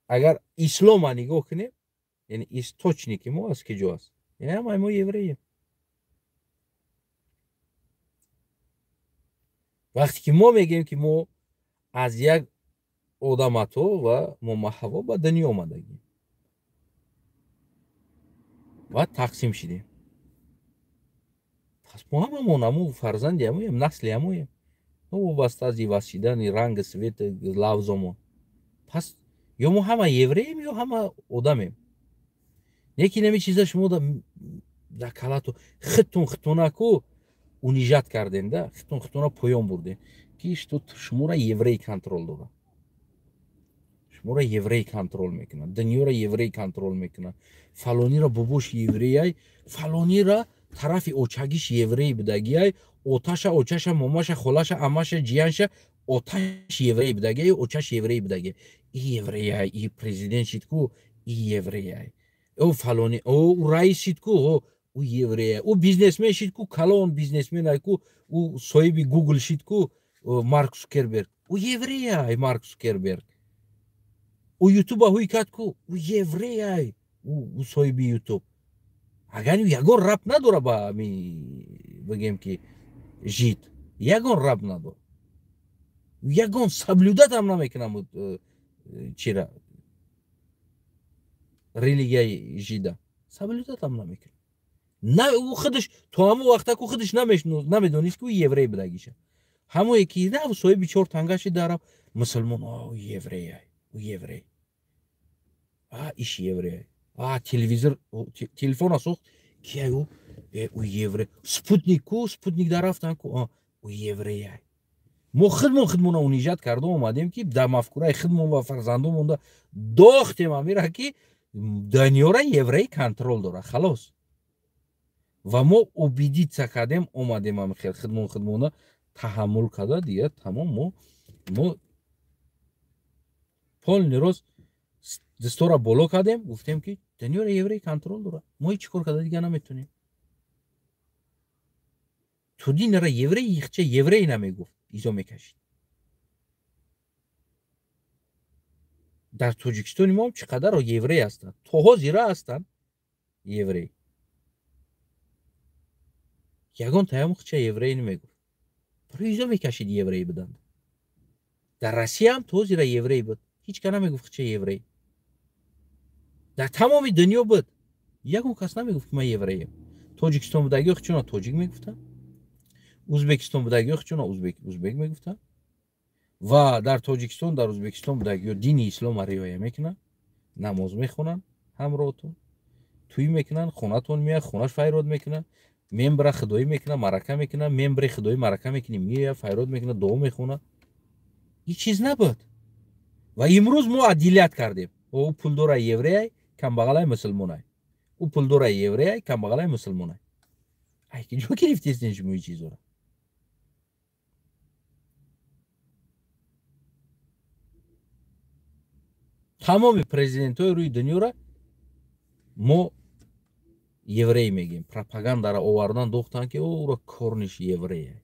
Speaker 1: агар ислома нигоҳ кунем, яъне источники мо аз киҷо аст? Яъне ҳамаи мо евреем. Вақте ки мо мегӯем ки мо аз як Одам Ато ва Мома Ҳаво ба дунё омадагӣ ва тақсим шидем. Пас мо ҳамамон ҳамун фарзанди ҳамоем, насли ҳамоем, новобаста аз иваз шидани ранги свети лавзомон. Пас ё мо ҳама евреем, ё ҳама одамем. Лекин ҳамин чиза шумо дар калату худтон худтонаку унижать кардем, да, худтон худтона поён бурдем, ки что шуморо еврей контроль дорад, шуморо еврей контроль мекунад, дунёро еврей контроль мекунад, фалонира бобош евреяй, фалонира тарафи очагиш еврей будагиай, оташа, очаша, момаша, холаша, амаша, ҷиянша, оташ еврей будагиай, очаш еврей будагиай, и евреяй, и президент шид ку, и евреяй, о фалони, о раис шид ку, о ӯ евреяй, ӯ бизнесмен шид ку, калон бизнесмен ку, ӯ соҳиби Гугл шид ку, Марк Цукерберг, ӯ евреяй, Марк Цукерберг, ӯ Ютуба ҳуй кард ку, ӯ евреяй, ӯ соҳиби Ютуб. Агар ягон рабт надора ба ами бигем ки жид, ягон рабт надора, ягон соблюдать ҳам намекунам чира религияи жида соблюдать ҳам намекунам. На ӯ худаш то ҳамон вақта ку худаш намедонист ки ӯ еврей будагиша. Ҳамое ки рав соҳиби чор тангаши дарав мусулмон, ӯ евреяй, ӯ еврей, а иш еврей, а телевизор, телефона сохт, кияй ӯ, ӯ еврей, спутник ку, спутник дарафтан ку, ӯ евреяй. Мо худмон худмона унижать карда омадем, ки дар мафкураи худмон ва фарзандомонда дохтем амира, ки дунёра еврей контроль дорад, халос. Ва мо убедиться кардем, омадем ам хел худмон худмона таҳаммул карда, дигар тамом. Мо полный рост дастора боло кардем, гуфтем ки дунёра еврей контроль дорад, мо ҳеҷ кор карда дигар наметонем. То динара еврей ихча еврей намегуфт, изо мекашид. Дар Тоҷикистони мо чӣ қадар еврей ҳастанд, то ҳозира ҳастанд еврей. Ягон таям хича еврей намегуфт, барои изо мекашид еврей буданд. Дар Россия ҳам то ҳозира еврей буд, ҳеҷ кас намегуфт хича еврей. Дар тамоми дунё буд, ягон кас намегуфт ки ман евреем. Тоҷикистон будагиҳо хичуна тоҷик мегуфтанд, Узбекистон будагиҳо хичуна узбек мегуфтанд, ва дар Тоҷикистон, дар Узбекистон будагиҳо дини исломро риоя мекунанд, намоз мехонанд, ҳамроҳтон тӯй мекунанд, хонатон меяд, хонаш файрод мекунанд, мембра худоӣ мекунад, марака мекунад, мембри худоӣ марака мекунӣ, меояд, файрод мекунад, дуо мехонад. Ҳеҷ чиз набуд. Ва имрӯз мо адилят кардем. Ӯ пулдора евреяй, камбағалай мусулмонай. Ӯ пулдора евреяй, камбағалай мусулмонай. Ай ки ҷо гирифтестен шумо ин чизҳоро? Тамоми президентҳои рӯи дунёро мо еврей мегем. Пропагандаро овардан дохтан, ки ӯро корниш еврея.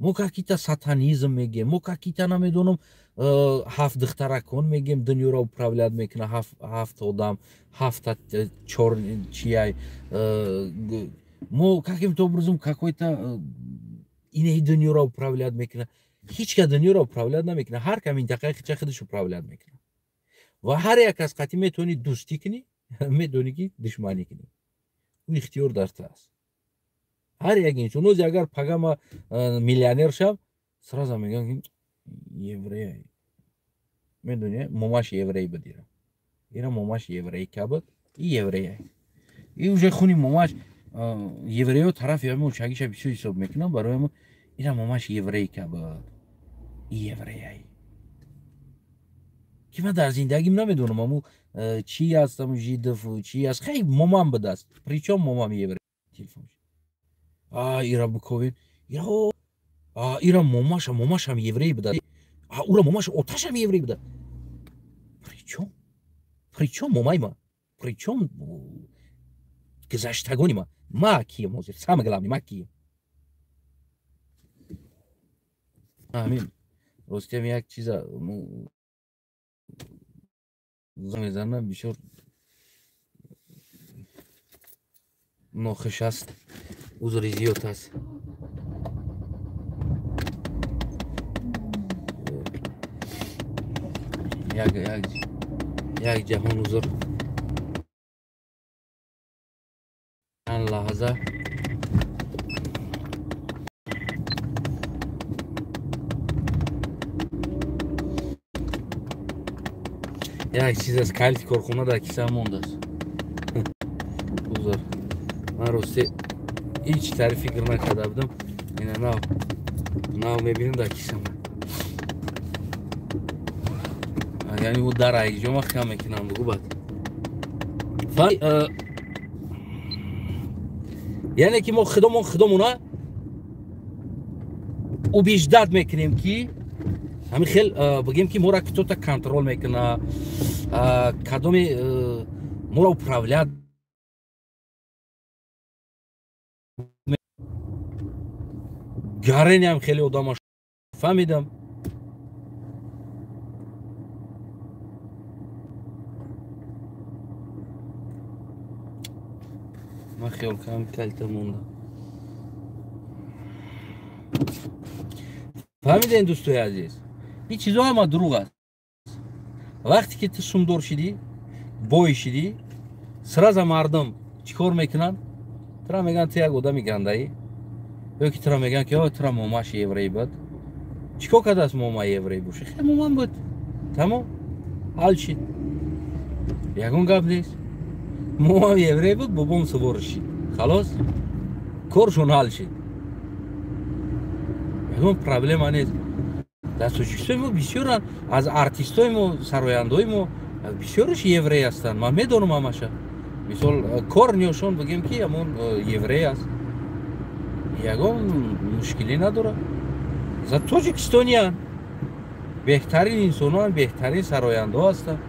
Speaker 1: Мо какие-то сатанизм мегем, мо какие-то намедонам ҳафт духтаракон мегем, дунёро управлять мекунад, ҳафт одам, ҳафта чор чияй. Мо каким-то образом какой-то инаи дунёро управлять мекунад. Ҳеҷ кас дунёро управлять намекунад, ҳар кас минтақаи хича худаш управлять мекунад. Ва ҳар як кас қатъи метавонӣ дӯстӣ кунӣ, метавонӣ ки душманӣ кунӣ. Ӯ ихтиёр дар ту аст. Ҳар як инсон, ози агар пагама миллионер шав, сразу мегӯянд ки еврей. Медонӣ, момаш еврей буд ира. Ира момаш еврейка буд, и еврей. И уже хуни момаш евреё тарафи ҳамон чагиша бисёр ҳисоб мекунанд, барои ҳамон ира момаш еврейка буд, и еврей. Ки ман дар зиндагим намедонам аму чи аст, аму жидов чи аст, хай момам будаст. Причём момам еврей. Телефон. А ира буковин, ира а ира момаша, момашам еврей буда. А ура момаша, оташам еврей буда. Причём? Причём момай ма? Причём гузаштагони ма? Ма кием ҳозир? Самое главное, ма кием? Амин. Ростиам як чиза мезанам, бисёр нохуш аст, узри зиёд аст. Як ҷаҳон узр. Чанд лаҳза. Як чиз аз калити корхона дар киса мондааст. Узр. Ман рости ҳеҷ тари фикр накарда будам. Ина нав мебинам дар кисам. Яъне ӯ дар айҷо маҳкам мекунам бугу бад. Яъне ки мо худомона убеждать мекунем ки ҳамин хел бигем ки моро кто-то контрол мекуна, кадоме моро управлять гареням хеле одама фаҳмидам. Ман хиёл кардам калита монда. Фаҳмидем дӯстои азиз, ин чизо ҳама дурӯғ аст. Вақте ки ту сумдор шидӣ, бой шидӣ, сразу мардум чӣ кор мекунанд? Тура мегӯянд ту як одами гандаӣ, ё ки тура мегӯянд ки тура момаш еврей буд. Чӣ кор кардааст мома еврей боша? Хел момам буд. Тамом, ҳал шид. Ягон гап нест. Момам еврей буд, бобом сувор шид. Халос, коршон ҳал шид. Ягон проблема нест. Дар Тоҷикистони мо бисёранд аз артистои мо, сарояндаҳои мо бисёраш еврей ҳастанд. Ман медонам ҳамаша. Мисол корниёшон бигем ки ҳамон еврей аст. Ягон мушкилӣ надорад. За тоҷикистониан беҳтарин инсонон, беҳтарин сарояндаҳо ҳастанд.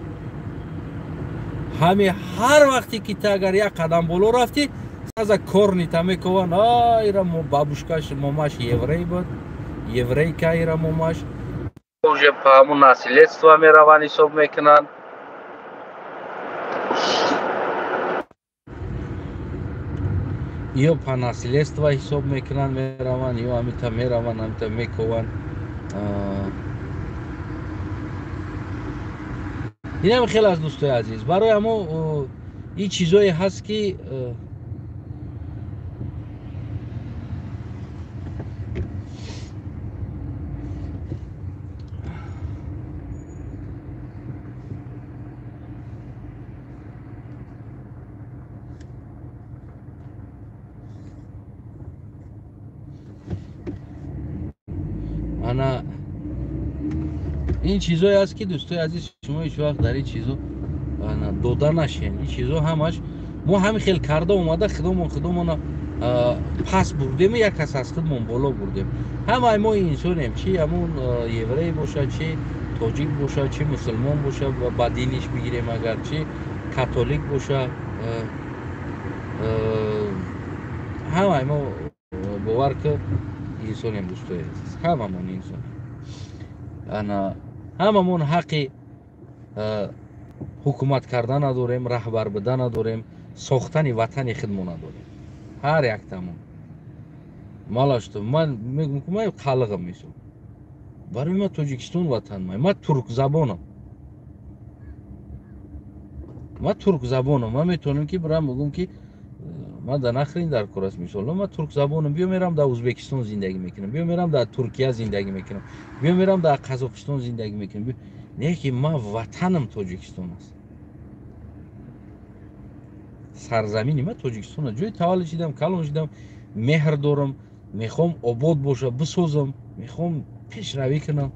Speaker 1: Ҳаме ҳар вақте ки ту агар як қадам боло рафтӣ, сразу корнита мекованд. Ира бабушкаш, момаш еврей буд, еврейка ира момаш. Уже по ҳамун наследство мераванд, ҳисоб мекунанд. Ё по наследство ҳисоб мекунанд, мераванд, ё ҳамита мераванд, ҳамита мекованд. Инам хеле аз дӯстои азиз. Барои ҳамо ин чизое ҳаст ки ана ин чизое аст ки дӯстои азиз, шумо ҳеҷ вақт дар ин чизо дода нашен. Ин чизо ҳамаш мо ҳамин хел карда омада худомона пас бурдем, як кас аз худмон боло бурдем. Ҳамаи мо инсонем, чи ҳамун еврей бошад, чи тоҷик бошад, чи мусулмон бошад, ба диниш бигирем агар, чи католик бошад, ҳамаи мо бовар ки инсонем дӯстои азиз, ҳамамон инсонем. Ана ҳамамон ҳаққи ҳукумат кардан надорем, раҳбар будан надорем, сохтани ватани худмо надорем. Ҳар яктамон. Малашту ман мегӯям ки ман қалиғам мисол. Барои ман Тоҷикистон ватан ман. Ман туркзабонам. Ман туркзабонам. Ман метавонам ки бирам бигӯям ки ман дар Нахрин дар кор аст мисол. Ман туркзабонам, биё мерам дар Ӯзбекистон зиндагӣ мекунам, биё мерам дар Туркия зиндагӣ мекунам, биё мерам дар Қазоқистон зиндагӣ мекунам. Не ки ман ватанам Тоҷикистон аст. Сарзамини ман Тоҷикистон аст. Ҷои таваллуд шидам, калон шидам, меҳр дорам, мехоҳам обод боша, бисозам, мехоҳам пешравӣ кунам.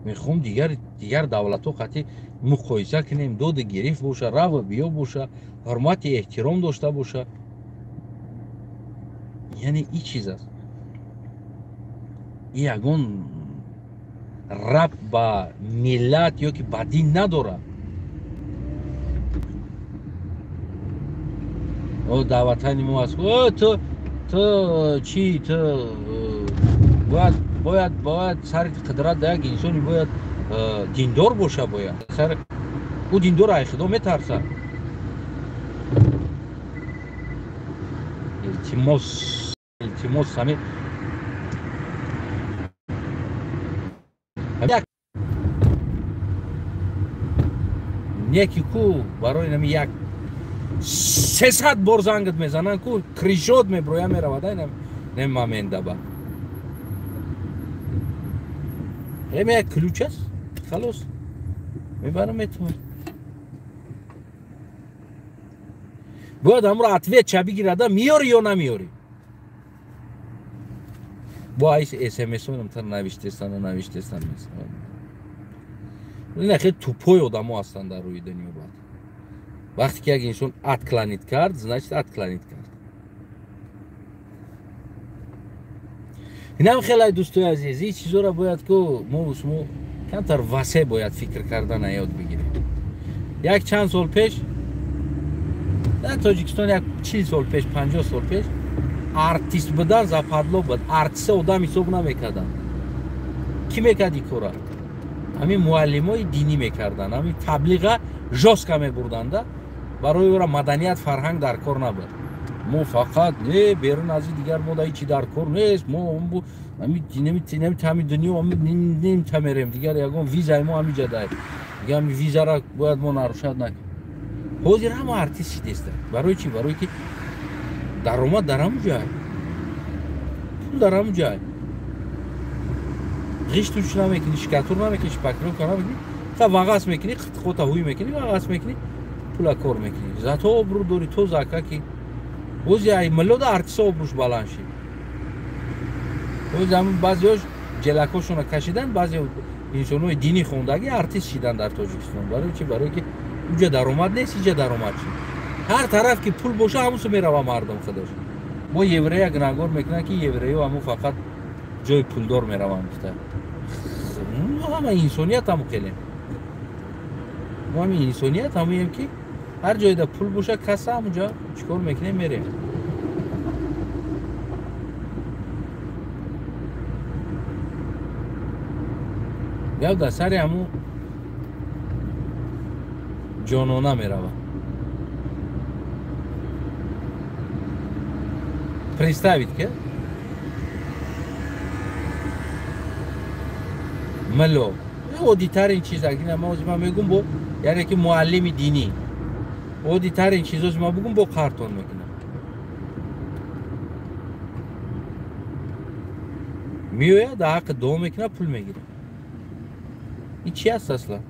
Speaker 1: Мехоҳам дигар давлатҳо қатъи муқоиса кунем, доду гирифт боша, раву биё боша, ҳурмати эҳтиром дошта боша. Яъне ин чиз аст. Ин ягон рабт ба миллат ё ки ба дин надорад. О, дар ватани мо аст. О, ту чӣ, ту бояд сари қудрат дар як инсони бояд диндор боша, бояд. Сар ӯ диндор ай худо метарсад. Илтимос, илтимос, ҳамин Неки ку барои нами як 300 бор зангат мезананд ку кришот меброя меравад ай нами моментдаба. Эми як ключ аст, халос. Мебарам метавон. Бояд ҳамро ответ ча бигирада миёри ё намиёри. Бо айс смс-онам та навиштестан навиштестан. Ина хеле тупой одамо ҳастанд дар рӯи дунё баъд. Вақте ки як инсон отклонит кард, значит отклонит кард. Инам хеле дӯстои азиз, ин чизоро бояд ку мо шумо камтар васеъ бояд фикр кардан ёд бигирем. Як чанд сол пеш дар Тоҷикистон як 40 сол пеш, 50 сол пеш артист будан западло буд. Артиста одам ҳисоб намекарданд. Кӣ мекард ин кора? Ҳамин муаллимои динӣ мекарданд. Ҳамин таблиға жёстко мебурданда. Барои ӯра маданият, фарҳанг дар кор набуд. Мо фақат не берун аз дигар мо дар ҳеҷ дар кор нест. Мо ҳамин ҳамин дунё ҳамин тамерем. Дигар ягон визаи мо ҳамин ҷа дай. Дигар ҳамин визара бояд мо нарушат накунем. Ҳозир ҳама артист шидестанд. Барои чӣ? Барои ки даромад дар ҳамун ҷай, пул дар ҳамун ҷай. Ғиш туш намекунӣ, шикатур намекунӣ, шпаклёвка намекунӣ, фақат вағас мекунӣ, қитқота ҳуй мекунӣ, вағас мекунӣ, пула кор мекунӣ. Зато обрӯ дорӣ то зака ки ҳозир ай миллода артиста обрӯш баланд шид. Ҳозир ҳамун баъзеҳош ҷелакошонро кашиданд, баъзе инсонҳои динӣ хондагӣ артист шиданд дар Тоҷикистон. Барои чӣ? Барои ки уҷа даромад нест, иҷа даромад шид. Ҳар тараф ки пул боша ҳамусу мерава мардум худаш. Мо еврея гунаҳгор мекунанд ки евреё ҳамун фақат ҷои пулдор мераванд гуфта. Мо ҳама инсоният ҳаму хелем. Мо ҳами инсоният ҳамуем ки ҳар ҷойда пул боша каса ҳамуҷа чикор мекунем мерем. Гап дар сари ҳаму ҷонона мерава. Представить ки мало оддитарин чиз агина ма ма мегум бо яъне ки муаллими динӣ оддитарин чизоз ма бугум бо қартон мекунам. Меояд дар ҳаққи дуо мекунад, пул мегирад. Ин чи аст аслан?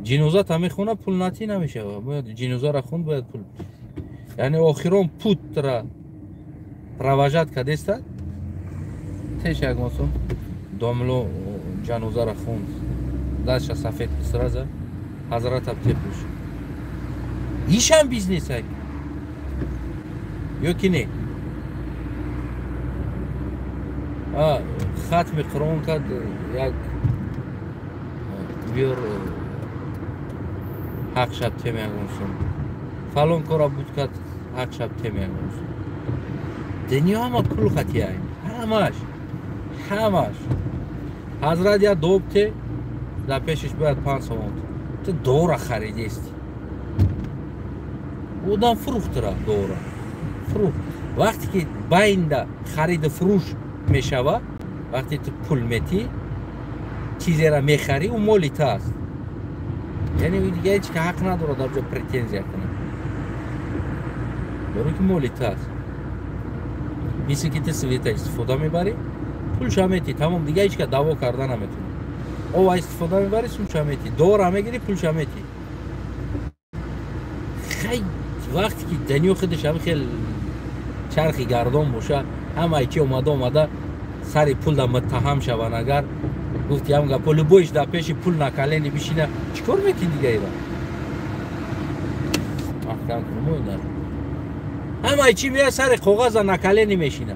Speaker 1: Ҷиноза та мехона пул натӣ намешавад. Бояд ҷинозаро хунд, бояд пул. Яъне охирон путра проважат кардеста теш ягонсум домло ҷанозаро хунд, дастша сафед сраза ҳазрата тепуш. Ишам бизнесай ё ки не? Хатми Қуръон кард, як биёр ҳақ шаб темягонсум, фалон кора буд кард, ҳақ шаб темягонсум. Дунё ҳама пул хатияй, ҳамаш ҳамаш. Ҳазрат як добте дар пешаш бояд 5 сомон. Ту дора харидести. Одам фурӯхтра дора. Фурӯхт. Вақте ки байнда хариду фурӯш мешава, вақте ту пул метӣ, чизеро мехарӣ, ӯ моли ту аст. Яъне ӯ дига ҳеҷ ки ҳақ надорад дар ҷо претензия кунад. Барои ки моли ту аст. Мисли ки ту света истифода мебарӣ, пулша метӣ, тамом, дига ҳеҷ ка даъво карда наметавонӣ. Ова истифода мебарӣ, сумша метӣ, дора мегирӣ, пулша метӣ. Хай вақте ки дунё худаш ҳам хел чархи гардон боша, ҳамаи чи омада омада сари пул да муттаҳам шаванд, агар гуфти ҳам гапо любоиш дар пеши пул накалени бишина, чӣ кор мекунӣ дига ира? Маҳкам кунмо ина. Ҳамаи чи меяд сари коғаза накалени мешина.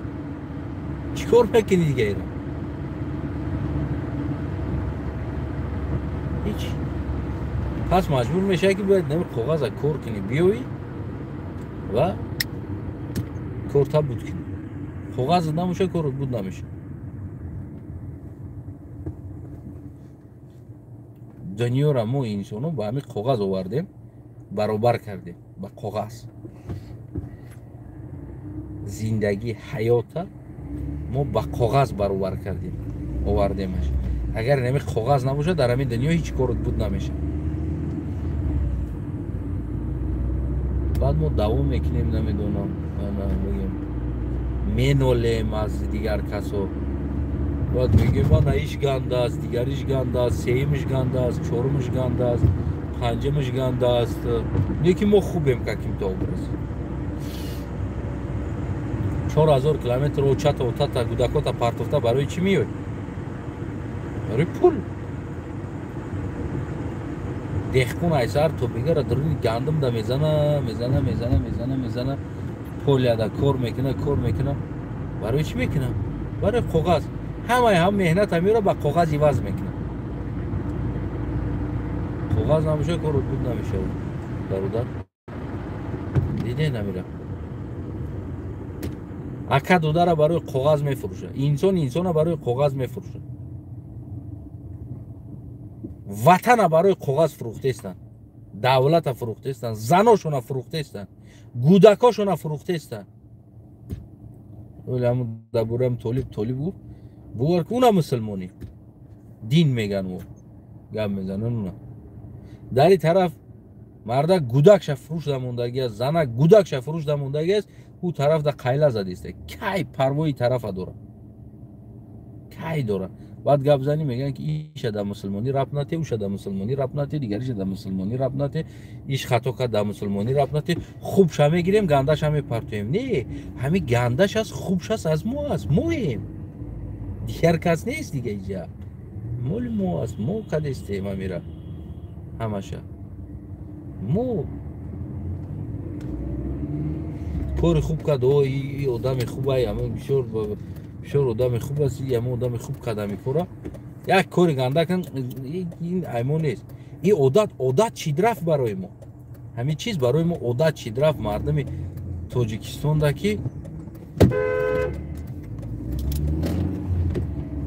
Speaker 1: Чӣ кор мекунӣ дига ира? Ҳеҷ. Пас маҷбур мешавӣ ки бояд нами коғаза кор кунӣ, биёӣ ва корта буд кунӣ. Коғаз намоша кор буд намеша. Дунёра мо инсоно ба ҳамин коғаз овардем, баробар кардем ба коғаз. Зиндагӣ, ҳаёта мо ба коғаз баробар кардем, овардемаш. Агар инами коғаз набошад, дар ҳамин дунё ҳеҷ корот буд намешавад. Баъд мо давом мекунем, намедонам, бигем, менолем аз дигар касо. Баъд мегӯем, ана иш ганда аст, дигариш ганда аст, сеюмиш ганда аст, чорумиш ганда аст, панҷумиш ганда аст. Не ки мо хубем каким-то образом. 4000 километр очата, отата, гудакота партофта барои чӣ меоӣ? Барои пул. Деҳқон айсар то бигара даруни гандум да мезана, мезана, мезана, мезана, мезана, поляда кор мекуна, кор мекуна. Барои чӣ мекуна? Барои коғаз. Ҳамаи ҳам меҳнат ҳамиро ба коғаз иваз мекуна. Коғаз набошад, корот буд намешавад. Бародар, дидед намира? Ака додара барои коғаз мефурӯшад. Инсон инсона барои коғаз мефурӯшад. Ватана барои коғаз фурӯхтаестанд, давлата фурӯхтаестанд, заношона фурӯхтаестанд, гӯдакошона фурӯхтаестанд. Ҳамун дар бораи Толиб, Толиб гуфт, бовар ки уна мусулмонӣ дин меган, ӯ гап мезанан уна. Дар ин тараф мардак гӯдакша фурӯш дамондагӣ аст, занак гӯдакша фурӯш дамондагӣ аст, ӯ тараф да қайла задиста. Кай парвои тарафа дора? Кай дора? Баъд гап занӣ мегӯянд, ки иша дар мусулмонӣ рабт нате, уша дар мусулмонӣ рабт нате, дигариша дар мусулмонӣ рабт нате, иш хато кард дар мусулмонӣ рабт нате, хубша мегирем, гандаша мепартоем. Не, ҳамин гандаш аст, хубш аст, аз мо аст, моем. Дигар кас нест дига иҷа. Моли мо аст, мо кадестем амира. Ҳамаша. Мо кори хуб кард, о, и одами хуб ай, ҳамин бисёр бисёр одами хуб аст, ҳамон одами хуб кард ҳамин кора. Як кори ганда кун, ин аймо нест. Ин одат, одат чид рафт барои мо. Ҳамин чиз барои мо одат чид рафт мардуми Тоҷикистонда, ки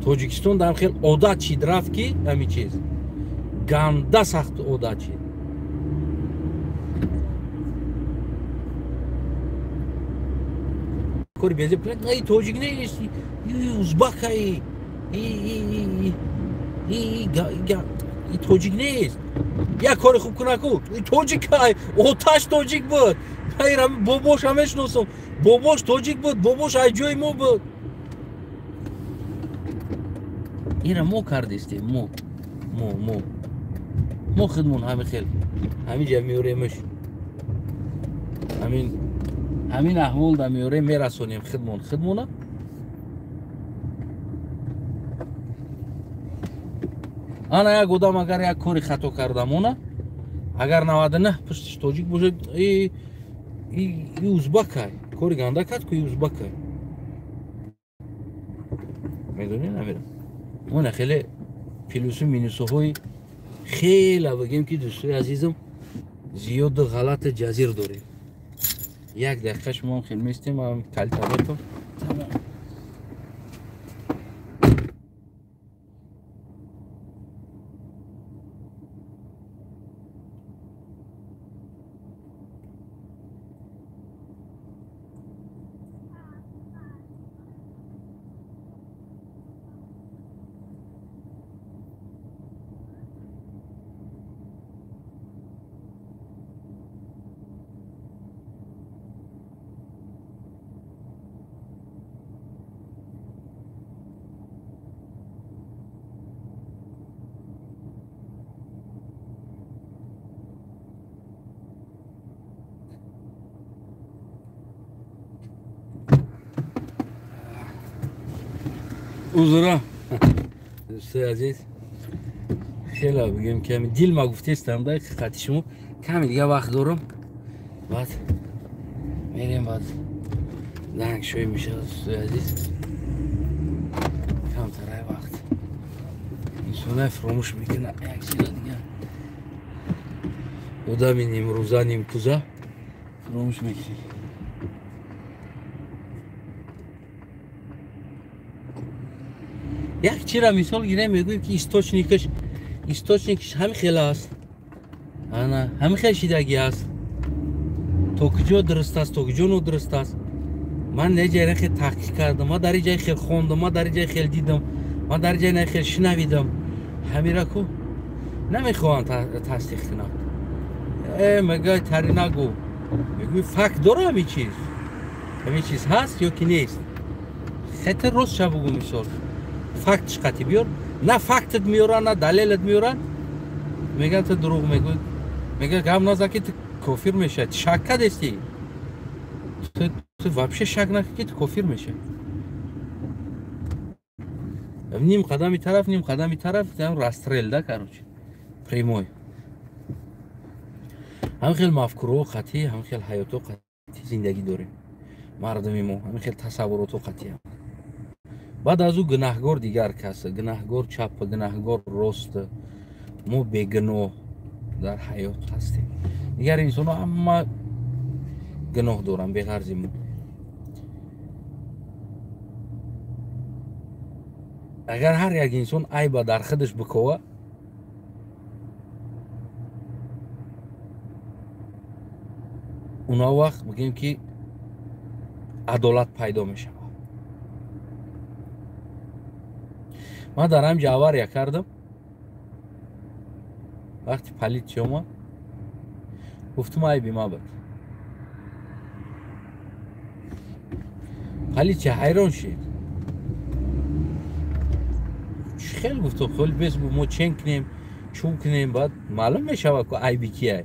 Speaker 1: Тоҷикистонда ҳам хел одат чид рафт, ки ҳамин чиз ганда сахт одат чид. Кори безеб кунад, ай тоҷик нест, узбак ай, и тоҷик нест. Як кори хуб кунаку, тоҷик ай, оташ тоҷик буд. Ай бобоша мешиносам, бобош тоҷик буд, бобош ай ҷои мо буд. Ира мо кардистем, мо, мо, мо. Мо худмон ҳамин хел, ҳамин ҷа меоремаш. Ҳамин аҳвол да меорем, мерасонем худмон, худмона. Ана як одам агар як кори хато кардамона, агар 99 пуштиш тоҷик бошад, и узбак ай, кори ганда кард ку, и узбак ай. Медонӣ намерам. Мона хеле плюсу минусҳои хеле бигем, ки дӯстои азизам, зиёду ғалати ҷазир дорем. Як дақиқа шумо хел местем, ам калтаботон. Тамом. Узра. Дӯстои азиз, хеле бигем, ками дил ма гуфтестам, да ҳақиқати шумо ками дига вақт дорам, баъд мерем, баъд данг шӯй мешавад. Дӯстои азиз, камтарай вақт инсонай фуромӯш мекунад як чиза дига, одами нимрӯза нимкуза фуромӯш мекунад. Як чира мисол гирем, мегӯем, ки источникаш ҳамин хел аст, ана ҳамин хел шидагӣ аст, то куҷо дуруст аст, то куҷо нодуруст аст. Ман дар ҷай хел таҳқиқ кардам, ман дар ҷай хел хондам, ман дар ҷай хел дидам, ман дар ҷай хел шунавидам. Ҳамира ку намехоҳанд тасдиқ кунанд. Мегӯяд тари нагӯ. Мегӯй факт дора ҳамин чиз? Ҳамин чиз ҳаст ё ки нест? Хета рост ша бугӯ мисол. Фактш қатӣ биёр. На фактат меёранд, на далелат меёранд. Мегӯянд ту дурӯғ мегӯй. Мегӯяд гап назан ки ту кофир мешавӣ. Шак кардестӣ? Ту вообще шак накун ки ту кофир мешавӣ. Ним қадами тараф, ним қадами тараф, расстрел да, короче. Прямой. Ҳамин хел мафкураҳо қатъӣ, ҳамин хел ҳаётҳо қатъӣ зиндагӣ дорем. Мардуми мо ҳамин хел тасаввуротҳо қатъӣ. Баъд аз ӯ гунаҳгор дигар кас, гунаҳгор чап, гунаҳгор рост. Мо бегуноҳ дар ҳаёт ҳастем. Дигар инсонҳо ҳама гуноҳ доранд беғарзи мо. Агар ҳар як инсон айба дар худаш бикова, уна вақт бигем ки адолат пайдо мешавад. Ман дар ҳамҷа авария кардам. Вақти полиция омад, гуфтум айби ма буд. Полиция ҳайрон шид. Чӣ хел гуфтум, хел бес мо чен кунем, чун кунем, баъд маълум мешавад ку айби кияй.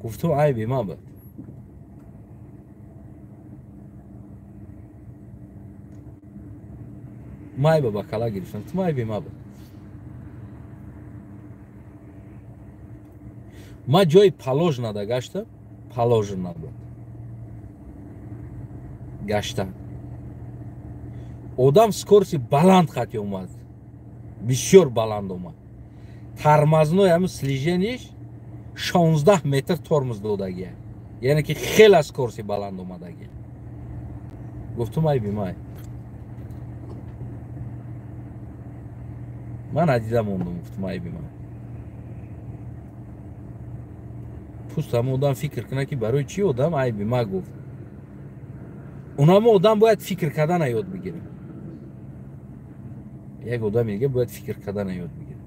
Speaker 1: Гуфтум айби ма буд. Ма айба ба кала гирифтам, гуфтум айби ма буд. Ма ҷои положенада гаштам, положен набуд. Гаштам. Одам скорости баланд хати омад. Бисёр баланд омад. Тормозной ҳамин слижениш 16 метр тормоз додагия. Яъне ки хеле скорости баланд омадагия. Гуфтум айби май. Ман надида мондум, гуфтум айби май. Пуст ҳама одам фикр кунад ки барои чӣ одам айби ма гуфт. Унамо одам бояд фикр кардана ёд бигирад. Як одами дига бояд фикр кардана ёд бигирад.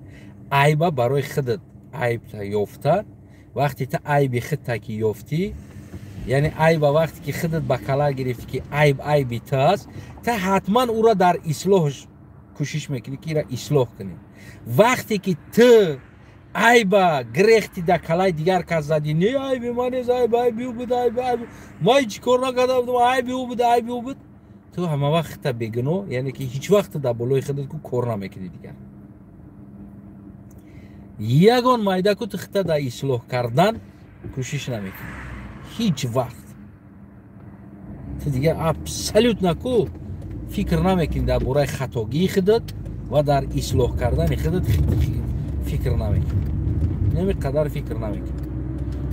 Speaker 1: Айба барои худат айб ёфта, вақте ту айби худта ки ёфтӣ, яъне айба вақте ки худат ба кала гирифтӣ ки айб айби ту аст, ту ҳатман ӯро дар ислоҳ кӯшиш мекунӣ ки ира ислоҳ кунӣ. Вақте ки ту айба грехти да калаи дигар кас задӣ, не айби ман нест, айб айби ӯ буд, айб айб ман ҳеҷ кор накарда будам, айби ӯ буд, айби ӯ буд, ту ҳама вақт худта бегуноҳ, яъне ки ҳеҷ вақт дар болои худат ку кор намекунӣ дигар. Ягон майда ку ту худта дар ислоҳ кардан кӯшиш намекунӣ. Ҳеҷ вақт. Ту дигар абсолютно ку фикр намекунӣ дар бораи хатогии худат ва дар ислоҳ кардани худат фикр намекунӣ. Нами қадар фикр намекунӣ.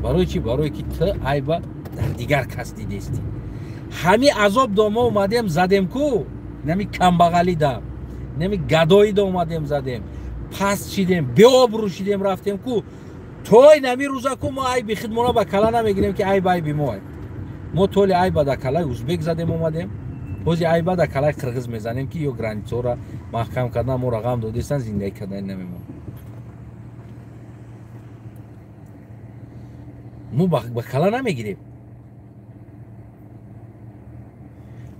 Speaker 1: Барои чӣ? Барои ки ту айба дар дигар кас дидестӣ. Ҳами азоб дома омадем задем ку, нами камбағалӣ да, нами гадоӣ да омадем задем, паст шидем, беобрӯ шидем рафтем ку. Той нами рӯза ку мо айби худмона ба кала намегирем ки айб айби мо. Мо толи айба да калаи узбек задем омадем, бози айба да калаи қирғиз мезанем ки ё границаро маҳкам кардан моро ғам додистан, зиндагӣ кардан намемонад. Мо ба кала намегирем.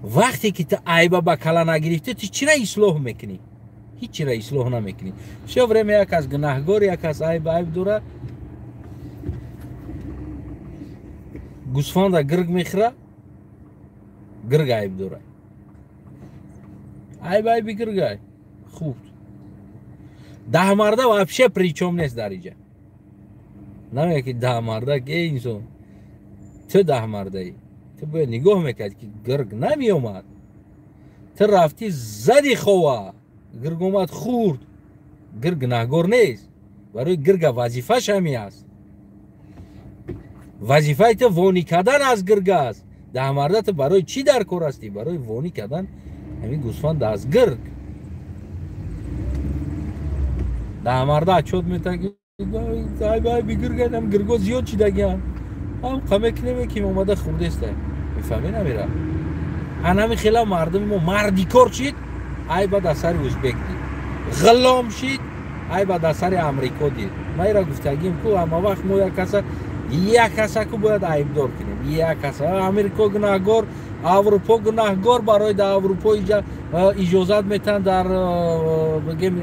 Speaker 1: Вақте ки ту айба ба кала нагирифтӣ, ту чира ислоҳ мекунӣ? Ҳеҷ чира ислоҳ намекунӣ. Всё время як аз гунаҳгор, як аз айб айб дора. Гӯсфанда гирг мехӯра, гирг айб дора. Айб айби гиргай. Хуб. Даҳмарда вообще причём нест дар иҷа. Намегӯяд ки даҳмарда ки эй инсон, ту даҳмардаӣ. Ту бояд нигоҳ мекард ки гирг намеомад. Ту рафтӣ зади хова, гирг омад хӯрд. Гирг гунаҳгор нест. Барои гирга вазифаш ҳамин аст. Вазифаи ту вонӣ кардан аз гирг аст. Даҳмарда ту барои чӣ дар кор ҳастӣ? Барои вонӣ кардан ҳамин гӯсфанд аз гирг. Даҳмарда отчёт метавад ки айб айби гирг, ҳам гиргҳо зиёд шидагианд. Ҳам қаме кунем ки омада хӯрдеста. Мефаҳмӣ намера? Анами хела мардуми мо мардикор шид, айба дар сари узбек дид. Ғулом шид, Айба дар сари Амрико дид. Ма ира гуфтагим ку ҳама вақт мо як каса ку бояд айбдор кунем. Як каса. Амрико гунаҳгор, Аврупо гунаҳгор, барои дар Аврупо иҷозат метан дар бигем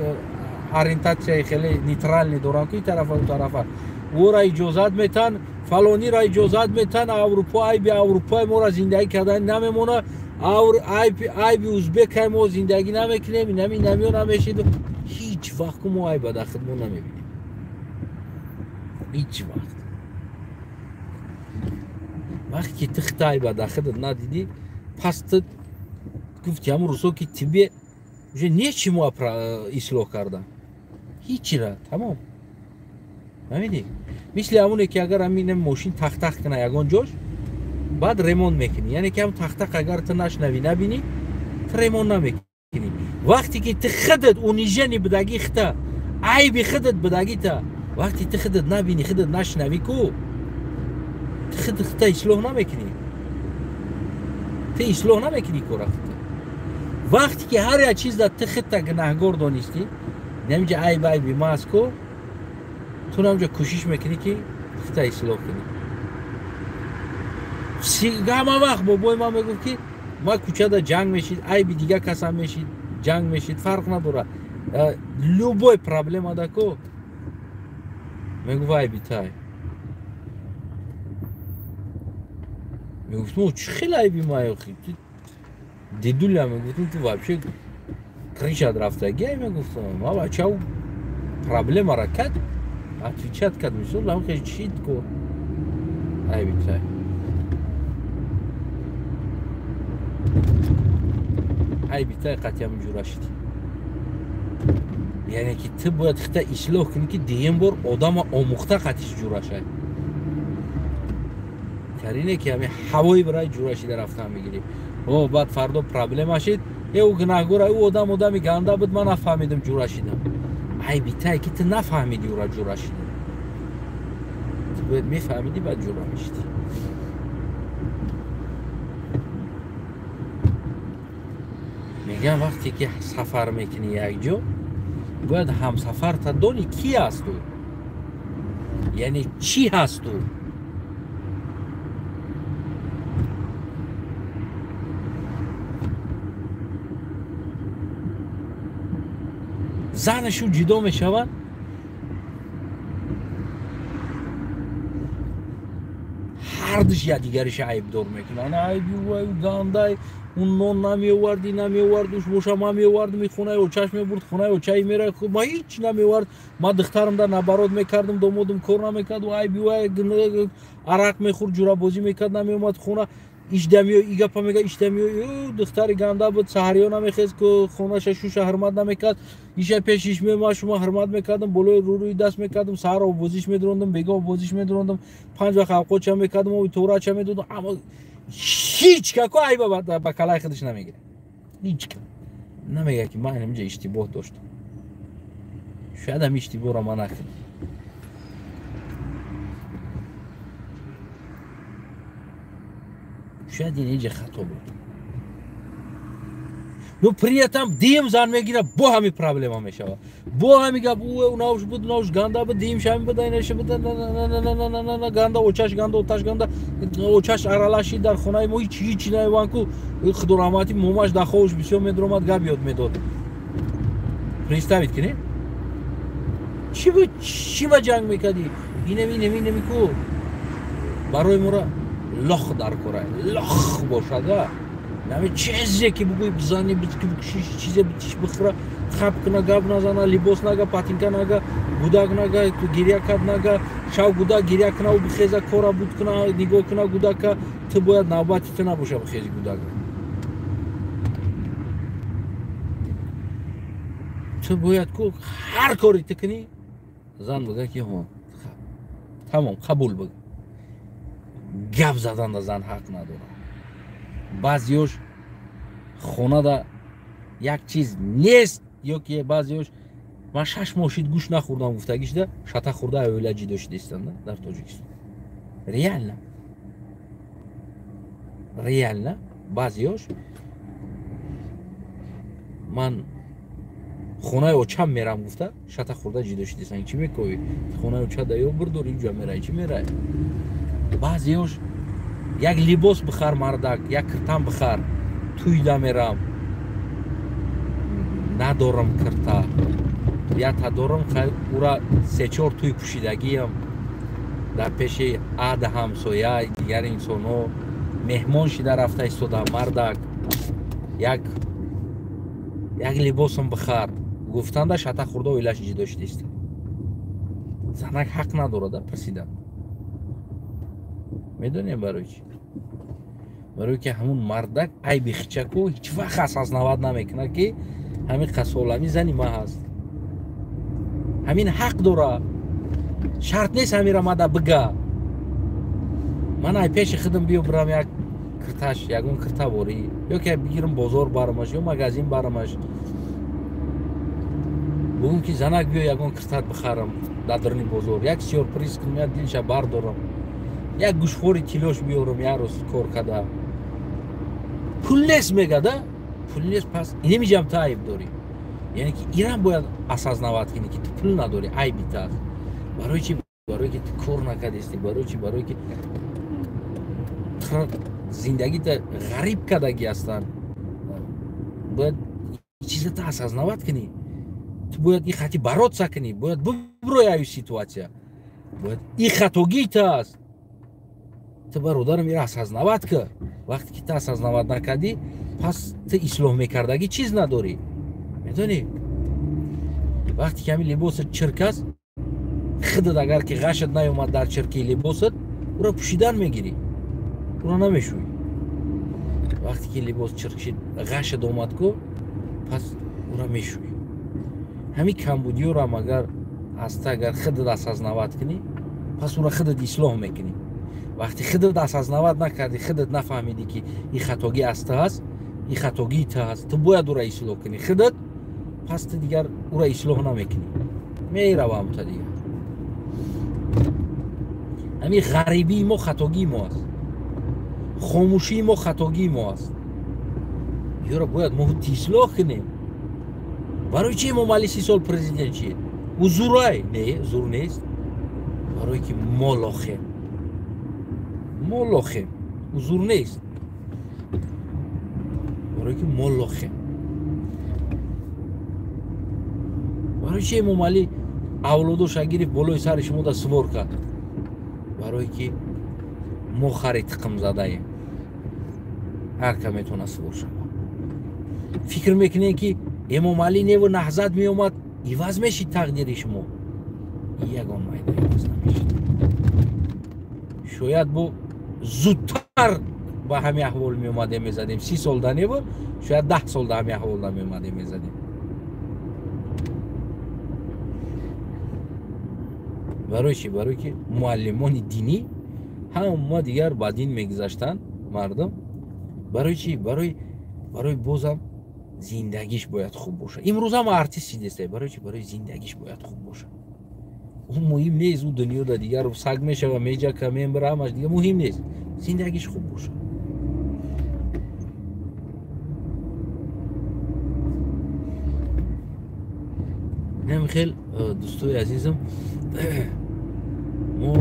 Speaker 1: ориентатсияи хеле нейтрални доранд ку ин тарафа у тарафа. Ӯра иҷозат метан, фалонира иҷозат метан, Аврупо айби Аврупои моро зиндагӣ кардан намемона, айби узбекай мо зиндагӣ намекунем, инами намиё намешид. Ҳеҷ вақт ку мо айба дар худ мо намебинем. Ҳеҷ вақт. Вақте ки ту худта айба дар худат надидӣ, пас ту гуфти ҳамун рӯзҳо ки тебе уже нечему ислоҳ кардан. Ҳечира, тамом. Фаҳмидӣ? Мисли ҳамоне ки агар ҳамин мошин тахтах кунад ягон ҷош, баъд ремонт мекунӣ. Яъне ки ҳам тахтах агар ту нашнавӣ, набинӣ, ту ремонт намекунӣ. Вақте ки ту худат унижени будагӣ худта, айби худат будагита, вақте ту худат набинӣ, худат нашнавӣ ку, ту худат худта ислоҳ намекунӣ. Ту ислоҳ намекунӣ кора худта. Вақте ки ҳар як чизда ту худта гунаҳгор донистӣ, намиҷа айб айби ма аст ку, ту намҷа кӯшиш мекунӣ ки худта ислоҳ кунӣ. Ҳама вақт бобои ман мегуфт ки ма кӯчада ҷанг мешид, айби дигар касам мешид, ҷанг мешид, фарқ надорад. Любой проблема да ку мегуфт айби тай. Мегуфтм чӣ хел айби ма охи? Дедуля мегуфтм ту вообще крышат рафтагӣ ай мегуфтам. Ма бачау проблемара кард, отвечать кард, мисол ам хел чит ку айби тай. Айби тай қатъиам ҷура шид. Яъне ки ту бояд худта ислоҳ кунӣ ки дуюм бор одама омӯхта қатъиш ҷура шавӣ. Тарине ки ҳами ҳавои барои ҷура шида рафтан мегирӣ. О, баъд фардо проблема шид, ӯ гунаҳгор, ӯ одам одами ганда буд, ман нафаҳмидам ҷура шидам. Айби тай ки ту нафаҳмидӣ ӯра ҷура шидам. Ту бояд мефаҳмидӣ, баъд ҷура мешидӣ. Мегӯям вақте ки сафар мекунӣ як ҷо, бояд ҳамсафарта донӣ ки ҳаст ӯ, яъне чӣ ҳаст ӯ. Занашу ҷудо мешавад, ҳардуш якдигариша айбдор мекунанд. Айби ӯ гандай, он нон намеовард, ин намеовард, уш боша ман меовардам, ин хонаи очаш мебурд, хонаи очаи мера, ма ҳеч намеовард, ман духтарам дар набарот мекардам, домодам кор намекард, айби ӯ арақ мехӯрд, ҷурабозӣ мекард, намеомад хона, ишда меои, и гапа мега, ишда меои, духтари ганда буд, саҳариё намехез, хонаша шуша ҳурмат намекард, иша пешиш меомад, шума ҳурмат мекардам, болои рӯрӯи даст мекардам, саҳар обозиш медрондам, бега обозиш медрондам, панҷ вақт авқотча мекардам, оби торача медодам, аммо ҳеҷ како айба ба калаи худаш намегирад. Ҳеҷ ка намегӯяд ки ман инҷа иштибоҳ доштам, шояд ҳам иштибоҳро ман накардам. Шояд ин инҷа хато буд. Ну при этом дим зан мегирад, бо ҳами проблема мешавад. Бо ҳами гап, ӯ унавш буд, унавш ганда буд, дим шами буд, инаша буд, на ганда, очаш ганда, оташ ганда, очаш аралаши дар хонаи мо ҳеч ҳеч наёванд ку, худо раҳмати момаш дар ховуш бисёр медуромад, гап ёд медод. Представить кунед? Чӣ буд, чӣ ба ҷанг мекардӣ? Инами, инами, инами ку. Барои мора лох дар кора, лох бошада. Нами чизе ки бугӯй бизани, бикуши, чизе битиш бихӯра, хап куна, гап назана, либос нага, патинка нага, гудак нага, гиря кард нага, шав гудак гиря куна, ӯ бихеза, кора буд куна, нигоҳ куна гудака, ту бояд навбати ту набоша бихези гудака. Ту бояд ку ҳар кори ту кунӣ, зан бигӯяд ки ҳо, тамом, қабул бигӯ. Гап задан да зан ҳақ надорад. Баъзеёш хонада як чиз нест, ё ки баъзеёш ман 6 моҳ шид гӯшт нахӯрдам гуфтагишда, шата хӯрда оила ҷидо шидистанд дар Тоҷикистон. Реально. Реально баъзеёш ман Хонаи очам мерам гуфта, шата хӯрда ҷидо шидисан. Чӣ мекоӣ? Хонаи оча да ё бурдор, инҷа мерай, чӣ мерай? Баъзеҳош як либос бихар мардак, як киртам бихар, тӯйда мерам. Надорам кирта. Ята дорам, ура 3-4 тӯй пӯшидагиам. Дар пеши ад ҳамсоя, дигар инсонҳо меҳмон шида рафта истода мардак. Як либосам бихар. Гуфтанда шата хӯрда оилаш ҷидо шидист. Занак ҳақ надорада пурсидан. Медонем барои чӣ? Барои ки ҳамун мардак айби хичаку ҳеҷ вақт осознават намекунад, ки ҳамин қасолами зани ма ҳаст. Ҳамин ҳақ дора. Шарт нест ҳамира мада бига. Ман ай пеши худам биё бирам як кирташ, ягон кирта ворӣ, ё ки бигирам бозор барамаш, ё магазин барамаш. Бугум ки занак биё ягон киртат бихарам дар даруни бозор, як сюрприз кунам, як дилша бардорам, як гӯшвори тилош биёрам, як рӯз кор када. Пул нест мегада, пул нест, пас инемиҷам ту айб дорӣ. Яъне ки ирам бояд осознават кунӣ, ки ту пул надорӣ, айби ту аст. Барои чӣ? Барои ки ту кор накардистӣ, барои чӣ? Барои ки зиндагита ғариб кардагӣ ҳастанд. Бояд чиза ту осознават кунӣ. Ту бояд ин хати бороться кунӣ, бояд буброи аю ситуатсия. Бояд ин хатогии ту аст. Ту бародарам ира осознават кун. Вақте ки ту осознават накардӣ, пас ту ислоҳ мекардагӣ чиз надорӣ. Медонӣ? Вақте ки ҳамин либосат чирк аст, худат агар ки ғашат наёмад дар чиркии либосат, ура пӯшидан мегирӣ, ура намешӯӣ. Вақте ки либос чирк шид, ғашат омад ку, пас ура мешӯӣ. Ҳамин камбудиёрам агар аста агар худат осознават кунӣ, пас ура худат ислоҳ мекунӣ. Вақте худат осознават накардӣ, худат нафаҳмидӣ, ки ин хатогӣ аз ту ҳаст, ин хатогии ту ҳаст, ту бояд ура ислоҳ кунӣ худат, пас ту дигар ура ислоҳ намекунӣ, меравам та дигар. Ҳамин ғарибии мо хатогии мо аст, хомӯшии мо хатогии мо аст. Ёра бояд мо ислоҳ кунем. Барои чи Эмомалӣ 30 сол президент шид? Ӯ зурай? Не, зур нест. Барое ки мо лохем, мо лохем, ӯ зур нест. Барое ки мо лохем. Барои чи Эмомалӣ авлодоша гирифт болои сари шумо да сувор кард? Барое ки мо хари тиқм задаем, ҳар ка метавонад сувор шавад. Фикр мекунем, ки Эмомалӣ неву наҳзат меомад, иваз мешид тақдири шумо? Ягон майда иваз намешид. Шояд бо зудтар ба ҳамин аҳвол меомадем мезадем. 30 сол да неву, шояд 10 сол да ҳамин аҳвол да меомадем мезадем. Барои чӣ? Барои ки муаллимони динӣ ҳама дигар ба дин мегузаштанд мардум. Барои чӣ? Барои бозам зиндагиш бояд хуб бошад. Имрӯз ҳама артист шидестай. Барои чӣ? Барои зиндагиш бояд хуб бошад. Ӯ муҳим нест, ӯ дунёда дигар саг мешава, меҷака, мембира, ҳамаш дигар муҳим нест. Зиндагиш хуб бошад. Инам хел дӯстои азизам, мо